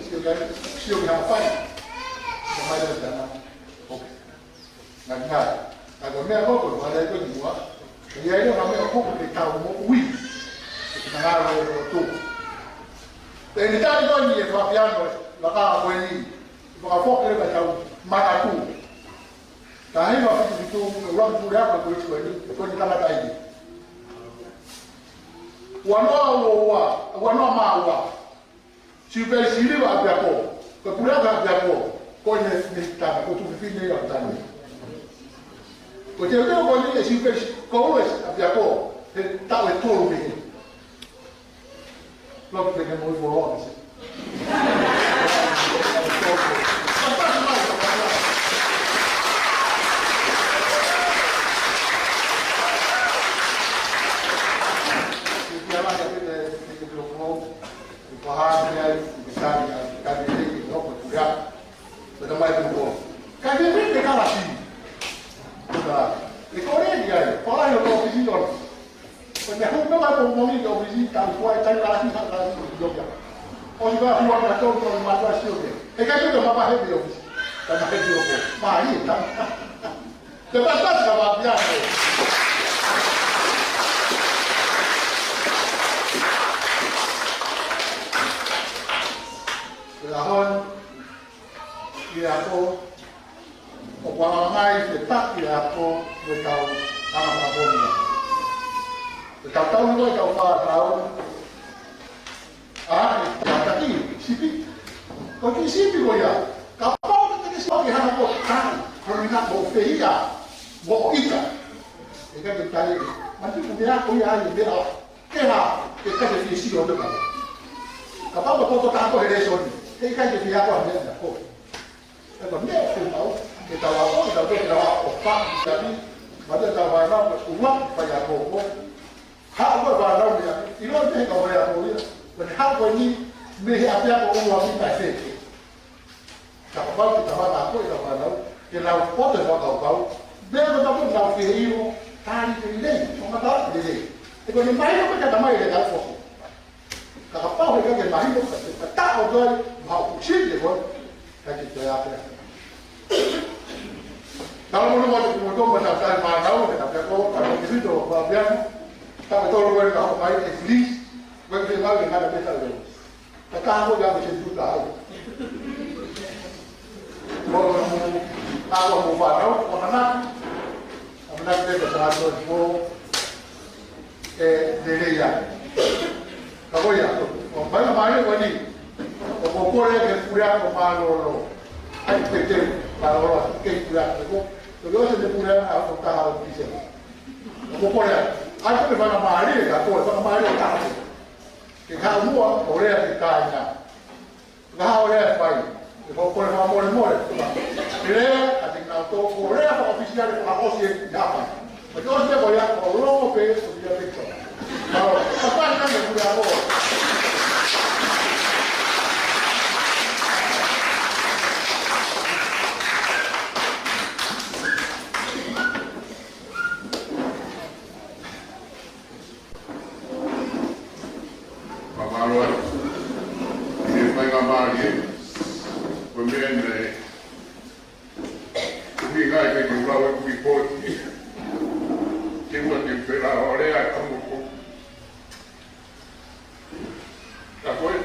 sio ki ai, sio ki Haʻapai. Ka mai atu tana. Ok. Ngā ngā. Ngā ko e meʻa ko ko, wale ko ni mua. Ia ia ngā meʻa ko ko ke tau mo ui. Ke ngā ngā lau e lotu. Te ni tali ko ni e Fabiano, la ka ko ni. Whakafoki le ka tau. Makatu. Taha hiva fitu fitu, ʻuluaki Puleako ko e ko eni, ko eni tangata ʻi. Ua noa ua ua, ua noa mā ua. Siupeli Siliva ʻApiako, ko e Puleako ʻApiako, ko eni ne tama, ko Tuʻi Fifine ia tama. Ko e teuteu ko eni e Siupeli Si-, ko Uesi ʻApiako, he taʻu ʻe tolu mei heni. Loki pē ke mo i foloa misi. Ko e tamai tuʻu ko. Ka ke pē te kalasi. Ko e kalasi. ʻE kore ni ai, palai o ʻofisi lona. Ko e meʻa hū pē mai ko mongi ki ʻofisi, tau kua e tai kalasi, kalasi ko Siokia. ʻOsi ka hua ka tau ko mātua Siokia. He kai ko mapa he ʻofisi. Ka ma he ʻofisi. Mā i, ta. Te pasipasi ka mā pia ko. Ko e ʻaho ni, ʻi he ako, ʻoku ʻaonga ai ke taki e ako mo e tau anga fakapōmia. Ko e tau tau ni ko e tau fā tau, ʻa, ʻe taki sipi. Ko e kiʻi sipi ko ia, kapau te ke sipi ke hanga ko tai, ko e ʻuhinga ko fē ia, mo ʻita. ʻE ka ke tai, manatu ko e ako ia ai, meʻa, ke hā, ke ka ke fie sio te kau. Kapau ko e poto taha ko he lēsoni, he ʻikai ke fie ako ʻa meʻa ko. ʻE ko e meʻa ʻoku mau, ke tau ako, ke tau ako, ke tau ako, ʻo fā, ke tau, ma te tau fānau, ke ua, fai ako ko. Haʻu ko e fānau ia, ʻiloa mei he kau fai ako ia, ko e haʻu ko eni, mei he ʻapiako ʻuluaki taʻe fē. Ka kapau ke tau ako e kau fānau, ke nau poto e fakakaukau, meʻa ko e tau poto nau fie ʻilo, tali ke lelei, ʻo ngata lelei. ʻE ko e mahino ko e ka tamai le kau foki. Ka kapau he ka ke mahino ka te ka taʻo toi, ma o kusi te ko, ka ke te ake. Tau mono ma te kumoto ma tau tai ma tau, ka te ko, ka te kito, ka pia, ka te tolo ko ka mai, e fili, ko ke mau ke ngata te tau. Ka ka ko ka ke tuta ai. Mo, mo, ka ko mo fānau, ko hana. ʻAmanaki te ka sa to ko. ʻE, lelei ia. Ka ko ia, ʻo mai mai ko ni. ʻOku kole ke Puleako mālōlō. ʻAi te te mālōlō, ke Puleako ko. ʻOku ʻosi te Puleako ʻo taha ʻo Tīsema. ʻOku kole. ʻAi te fakamālie, ka ko e fakamālie taha. Ke ka mua, ʻo lea ke kāinga. Ka hao lea e fai, ʻe ko kole fakamolemole. Ke lea, ʻa te nau tō ko lea fakaʻofisiale fakaʻosi e ki hapa. Ko te ʻosi ko ia, ko longo pē, ko ia pē ko. Ka o, ka fai ka ke kuia ko. Mālō atu. ʻE fai ngā mālie. Ko e meʻa nei. Ko e ʻuhinga ia ke u lau e kuki poti. Ke ua te u pela o lea ka mo ko. Ka ko e,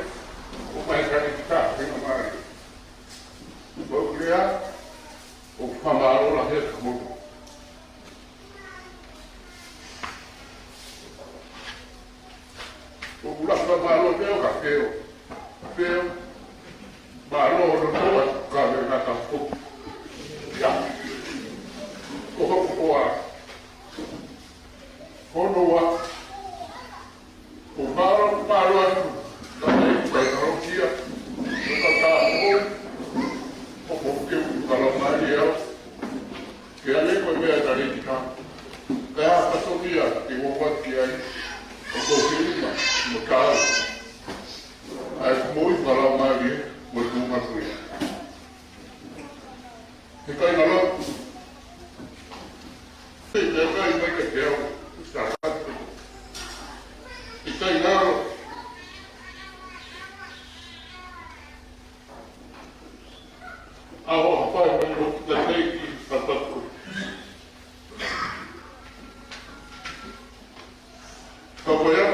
ʻomai ka ni ka, fai ngā mālie. Ko e lea, ʻoku fakamālō lahi atu mo ko. Mālō pē ʻo ka feo. Feo. Mālō ʻo no toa ka me na ka fo. Ia. Ko hoku hoa. Ko no wa. Ko mālō, mālō atu. Ka mai, kai ka rokia. Ka ka o. Ko ko ke u ka la mai au. Ke ale ko e meʻa ka le ki ka. Ka ha ka sokia ke ua wa ki ai. Ko ko ke uma. Mo ka. Ai ko mo i ka la mai. Mo tu ma kui. He kai na lo. He kai mai ka te au. Sa ka. He kai na lo. A ho hapai mai mo ka kai ki ka ka. Ka ko ia.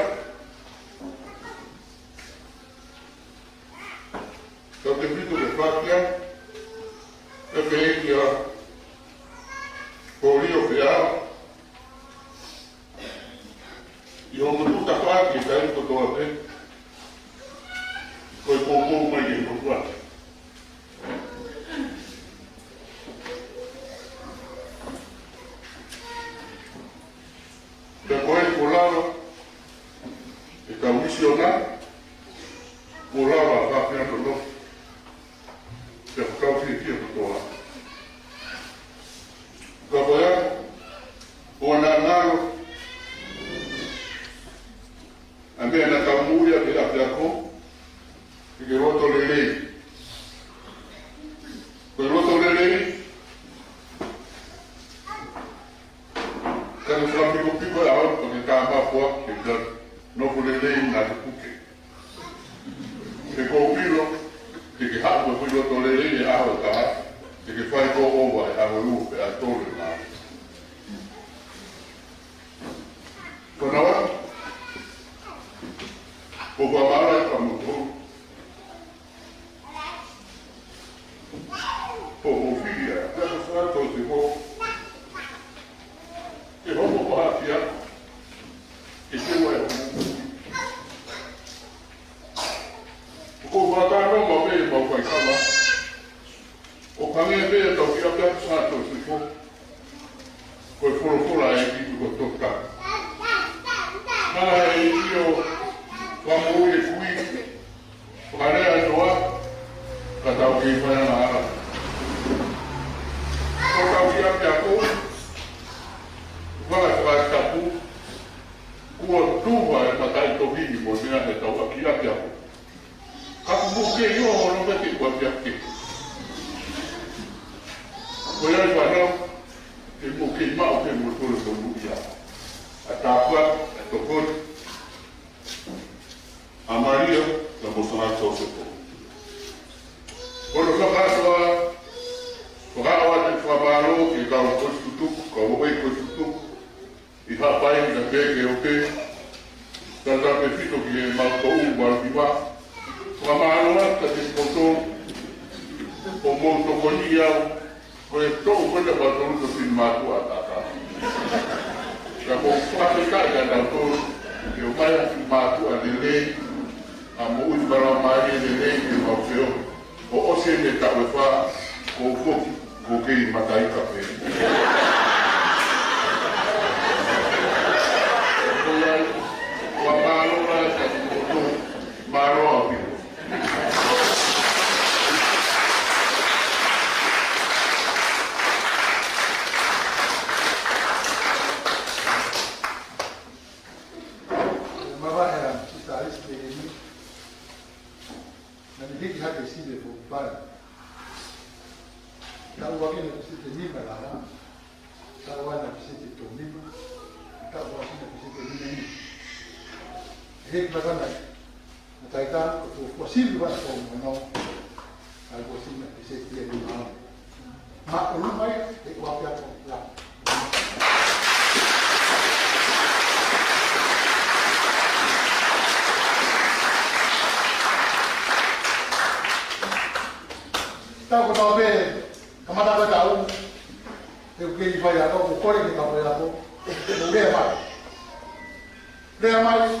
Ka te pito ke fakia. Ka ke ia. Ko rio ke au. ʻI hoʻo motu tafaʻaki e taimi kotoa pē, ko e poupou mai ʻe he ʻOtua. Pea ko e kuo lava ʻetau misiona, kuo lava ʻa Fafiano Lofi. Pea ko e kau fiefia kotoa. Ka ko ia, ʻoua naʻa ngalo ʻa e meʻa naʻa tau moʻui ʻaki ʻapiako, ke ke loto lelei. Ko e loto lelei, ka ke fakapikopiko ʻa e ʻaho, ka ke tāmafoa, ke ka nofo lelei naʻa ke puke. He ko e ʻilo, te ke haʻu ko e loto lelei he ʻaho ʻe taha, te ke fai ko ʻova he ʻaho ʻe ua pe ʻaho ʻe tolu ʻe nā. Ko naua, ko ʻeku mālō ʻa e kamoto. Ko ʻeku filia, ʻa e ko sa to te ko. Ke homo ko ha fia. Ke te ua e homo. Ko ʻeku fakatano ma pe ma fai kama. ʻO ka nge pe tau ki ʻapiako Sānto Sipo. Ko e folofola ʻa e ʻEiki ko e toka. Ka e ʻio, ka moʻui e kui. Ka lea noa, ka tau kei fai ana ala. Ko tau ki ʻapiako. Faka, fakatapu. Kuo tuha e mataʻitohi ni mo e meʻa he tau ʻaki ʻapiako. Ka kuo mou kei ʻoho ʻo lomeke ʻapiako. Ko ia ʻi fānau, ke mou kei maʻu ke mou tole mo nuia. ʻA Tāpua, ʻa Tokoni, ʻa Malia, ʻa mo Sanga Tausepo. Ko e fakatoa, fakatoa te fakamālō, ke kau ko tutuku, kau ʻo e ko tutuku. ʻI Haʻapai na peke o pe. Tata pe fito ki he mau toʻu mau hiva. Fakamālō atu ka te poto. Ko mou tokoni au. Ko e toʻu ko e ta mau toʻu to pin mātuʻa tata. Ka ko fakafe ka ia na to. Ke o mai atu mātuʻa lelei. A mo ui para mai lelei ke mau feo. ʻO ʻosi ʻene taʻu ʻe fā, ko u foki, ko u kei mataʻi kape. Ko ia, ua mālō la ka kumoto, mālō ʻaupito. Mavahe ʻa Sisitā Alice Peleni. Naʻa ne hiki hake e sivi e foʻi pale. Taʻu ua ki he peseti nima lala. Taʻu ua na peseti tolu nima. Taʻu ua ki he peseti nima nima. He hiki hake na. Na taita ko tuʻu fuʻu sivi ua ko mono. Ai ko sivi na peseti e nima. Ma ulu mai, e kua pia ko la. Tau ko tau pē, kamata ko tau. Te u kei fai ako, ko kore ke tau pē ako. Te u lea mai. Lea mai,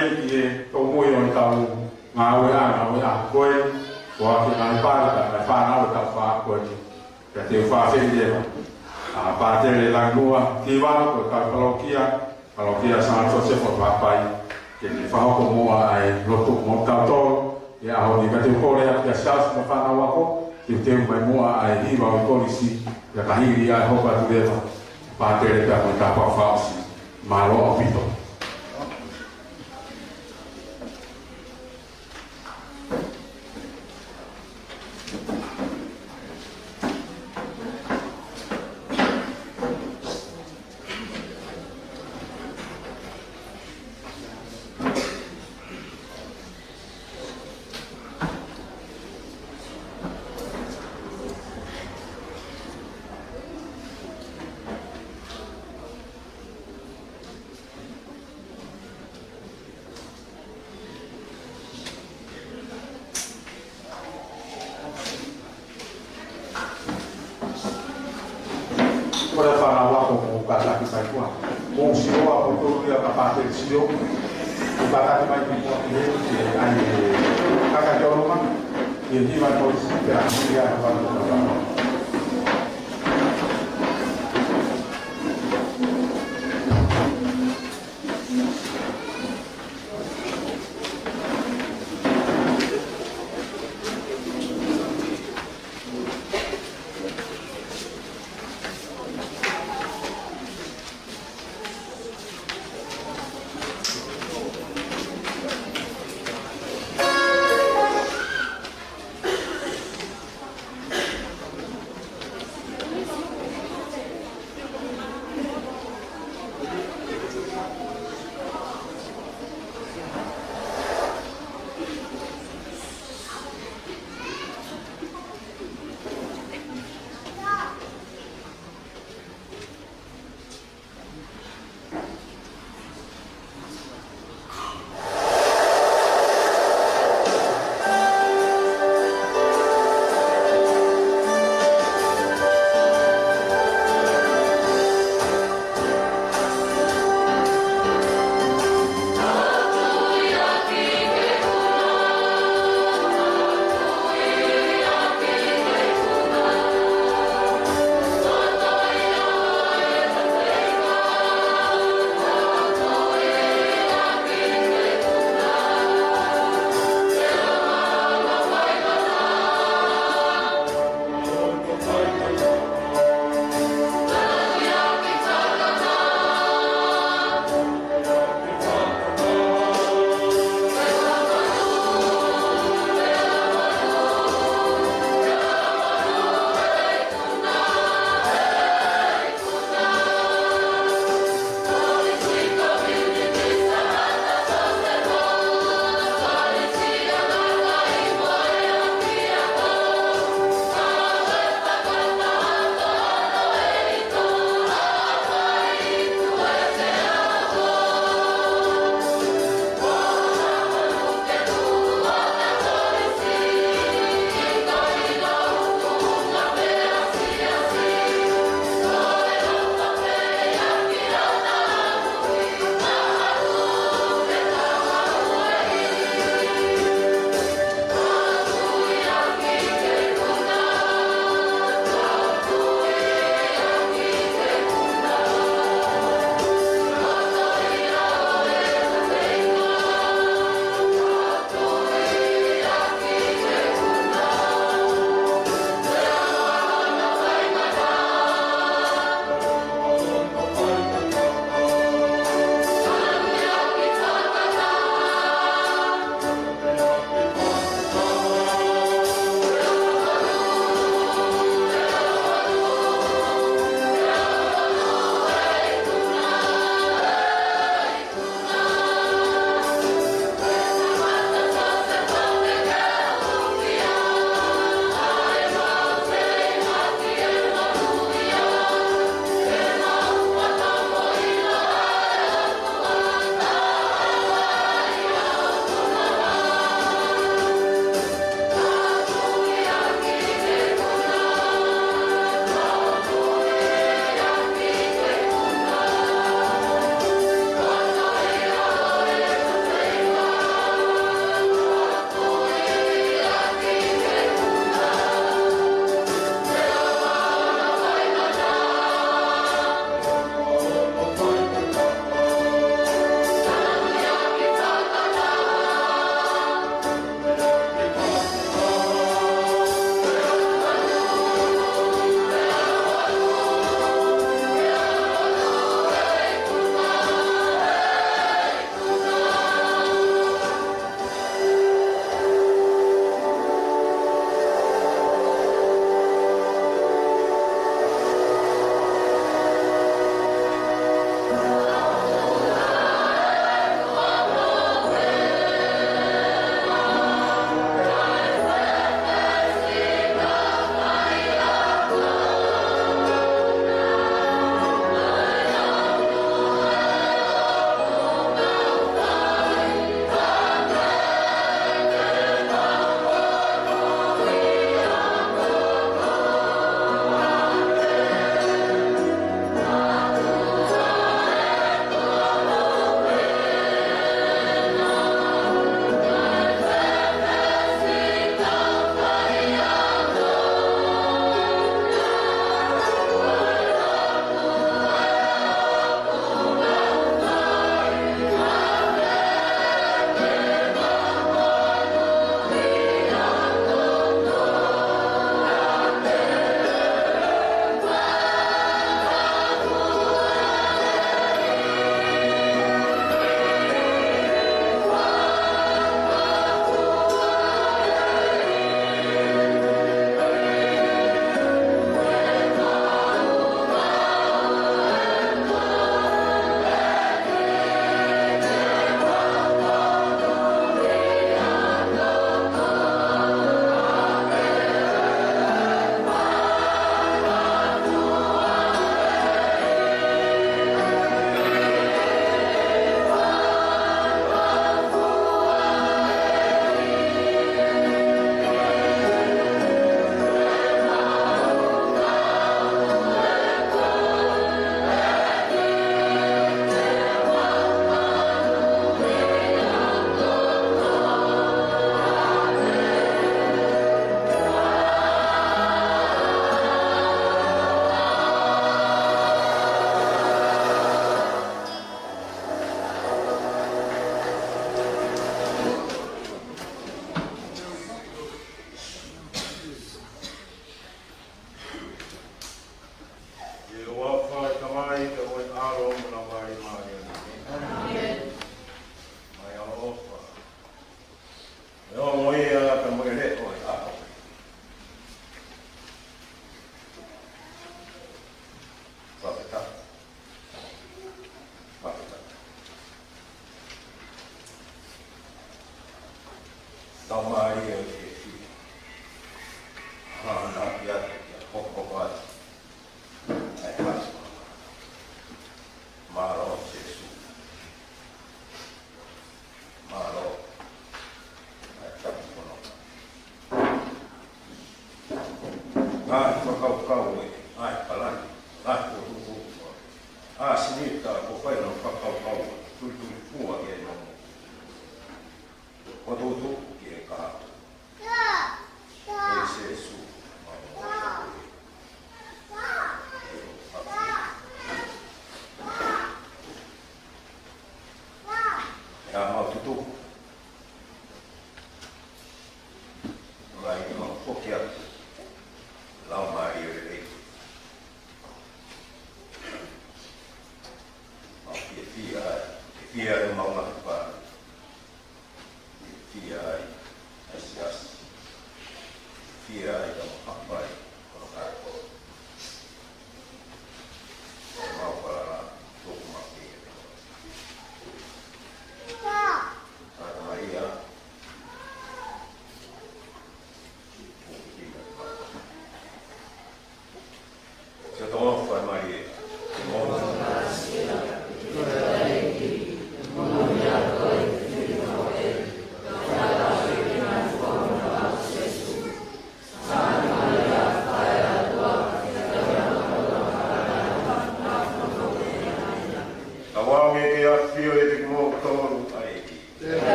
eni ki he tōmui ʻo ʻetau ngāue ʻa, ngāue ʻa ko ē, ʻoku ʻi ai e pale, kae fānau ʻetau fā ko eni. Pea te u fakaafeʻi leva ʻa Pātele Langua Tivano, ko e kau palokia, palokia Sanga Siosefa Papai, ke ne fakahoko muʻa ʻa e lotu mo tautolu ʻi he ʻaho ni. Ka te u kole atu kia Siaosi mo e fānau ako, ke teuteu mai muʻa ʻa e hiva ʻo e kolisi, pea ka hili ʻa e hoko atu leva ʻa Pātele pea mo e tāpuaki fakaʻosi. Mālō ʻaupito. Ko e fānau ako mo kātaki mai koā. Ko e sio ʻa kimoutolu ia ka pātele sio. Ko kātaki mai ki koā ki he, ki he, ʻai e, kātaki ʻo loma. Ki he hiva ko e si pea, ia e fānau.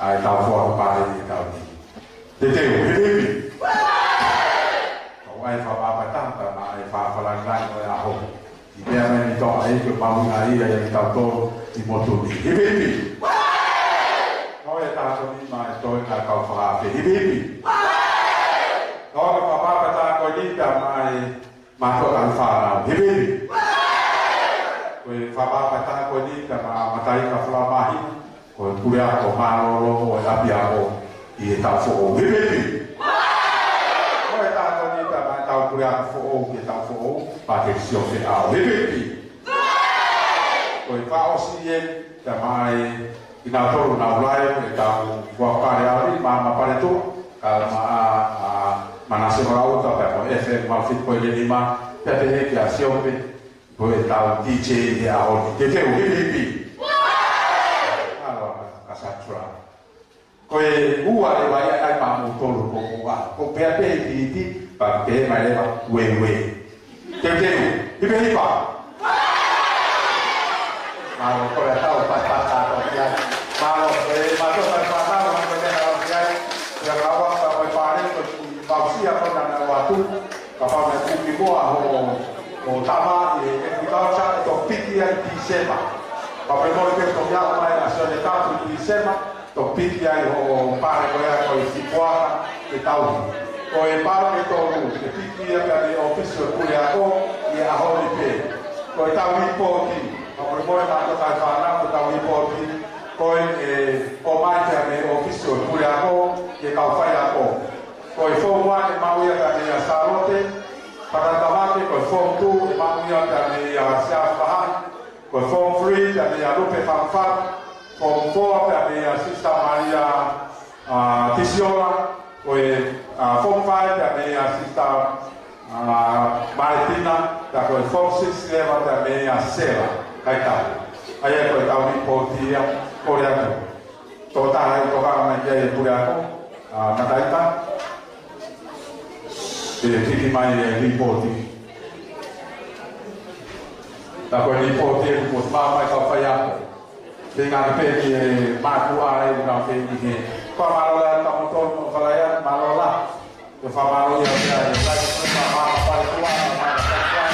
ʻa e tau foa ko pare ʻi he tau ni. Teuteu, hipi hipi. Kau ai fakapaʻataha pea mo e fakafakalangilangila ʻo e ʻaho. ʻI pea mai ni toa ai ke mahuʻinga ia ʻiate kitautolu ʻi motu ni. Hipi hipi. Kau ai e taha ko eni mai toenga kau fakaafe. Hipi hipi. Kau ai fakapaʻataha ko eni pea mo e mātuʻa kae fānau. Hipi hipi. Ko e fakapaʻataha ko eni pea mo Mataika Fulamahina. Ko e puleako mālōlō ʻo e ʻapiako ʻi he taʻu foʻou. Hipi hipi. Ko e taha ko eni pea mo e tau puleako foʻou ki he taʻu foʻou, Pātele Siofe ʻAo. Hipi hipi. Ko e fakaʻosi eni pea mo kinautolu naʻa nau ʻi he tau fuakale ʻaho ni, Maama Paletuʻa, kae ʻumaʻā ʻa Manase Malauta pea mo F M Malfit Koileni ma, pea pehē kia Siope, ko e tau D J he ʻaho ni. Teuteu, hipi hipi. Mālō, ka, ka satra. Ko e ua e vai ai maʻamoutolu ko ua. Ko pea pē iti iti, pea pehē mai leva, ueue. Teuteu, hipi hipi. Mālō, ko e tau pasipasi atu ki ai. Mālō, e mātuʻa kae fānau, mālō, ko e tau ki ai. Pea ka ua ka ko e pale, ko e pausia ko na na watu. Kapau naʻe kuki muʻa hoʻo, hoʻo tama ʻi he agriculture, ʻe toki piki ia ʻi Tīsema. Kapau ʻe mole ke toki aʻu mai ʻa Sione Tapu ʻi Tīsema, toki piki ai hoʻo pale ko ia ko e sipuaka ke tauhi. Ko e pale ke tolu, ke piki ia pea mei he ʻōfisi ʻo e puleako ʻi he ʻaho ni pē. Ko e tau lipooti, kapau ʻe mole mātuʻa kae fānau, ko e tau lipooti, ko e, ʻe ʻomai pea mei he ʻōfisi ʻo e puleako ki he kau faiako. Ko e Form One ʻe maʻu ia pea meia Sālote Patatamake, ko e Form Two ʻe maʻu ia pea meia Siafu Vahaʻi, ko e Form Three pea meia Lupe Fangafanga, Form Four pea meia Sister Maria, ʻa, Tisiola, ko e, ʻa, Form Five pea meia Sister, ʻa, Maletina, pea ko e Form Six leva pea meia Sela Kaitapu. ʻA ia ko e tau lipooti ia, kole atu. Tokotaha ʻe toka mai ki ai e puleako, ʻa, Mataika. ʻE piki mai e lipooti. Pea ko e lipooti ʻe kuo ʻomai mai kau faiako. Pea ngaahi pē ki he mātuʻa ʻe ʻunau pē ki he. Pea mālō lahi kimoutolu mo falaia, mālō lahi. Ko e fakamālō ia pea ʻe fai, ko e fakamālō pea ʻe tuʻa, fakamālō pea ʻe tuʻa.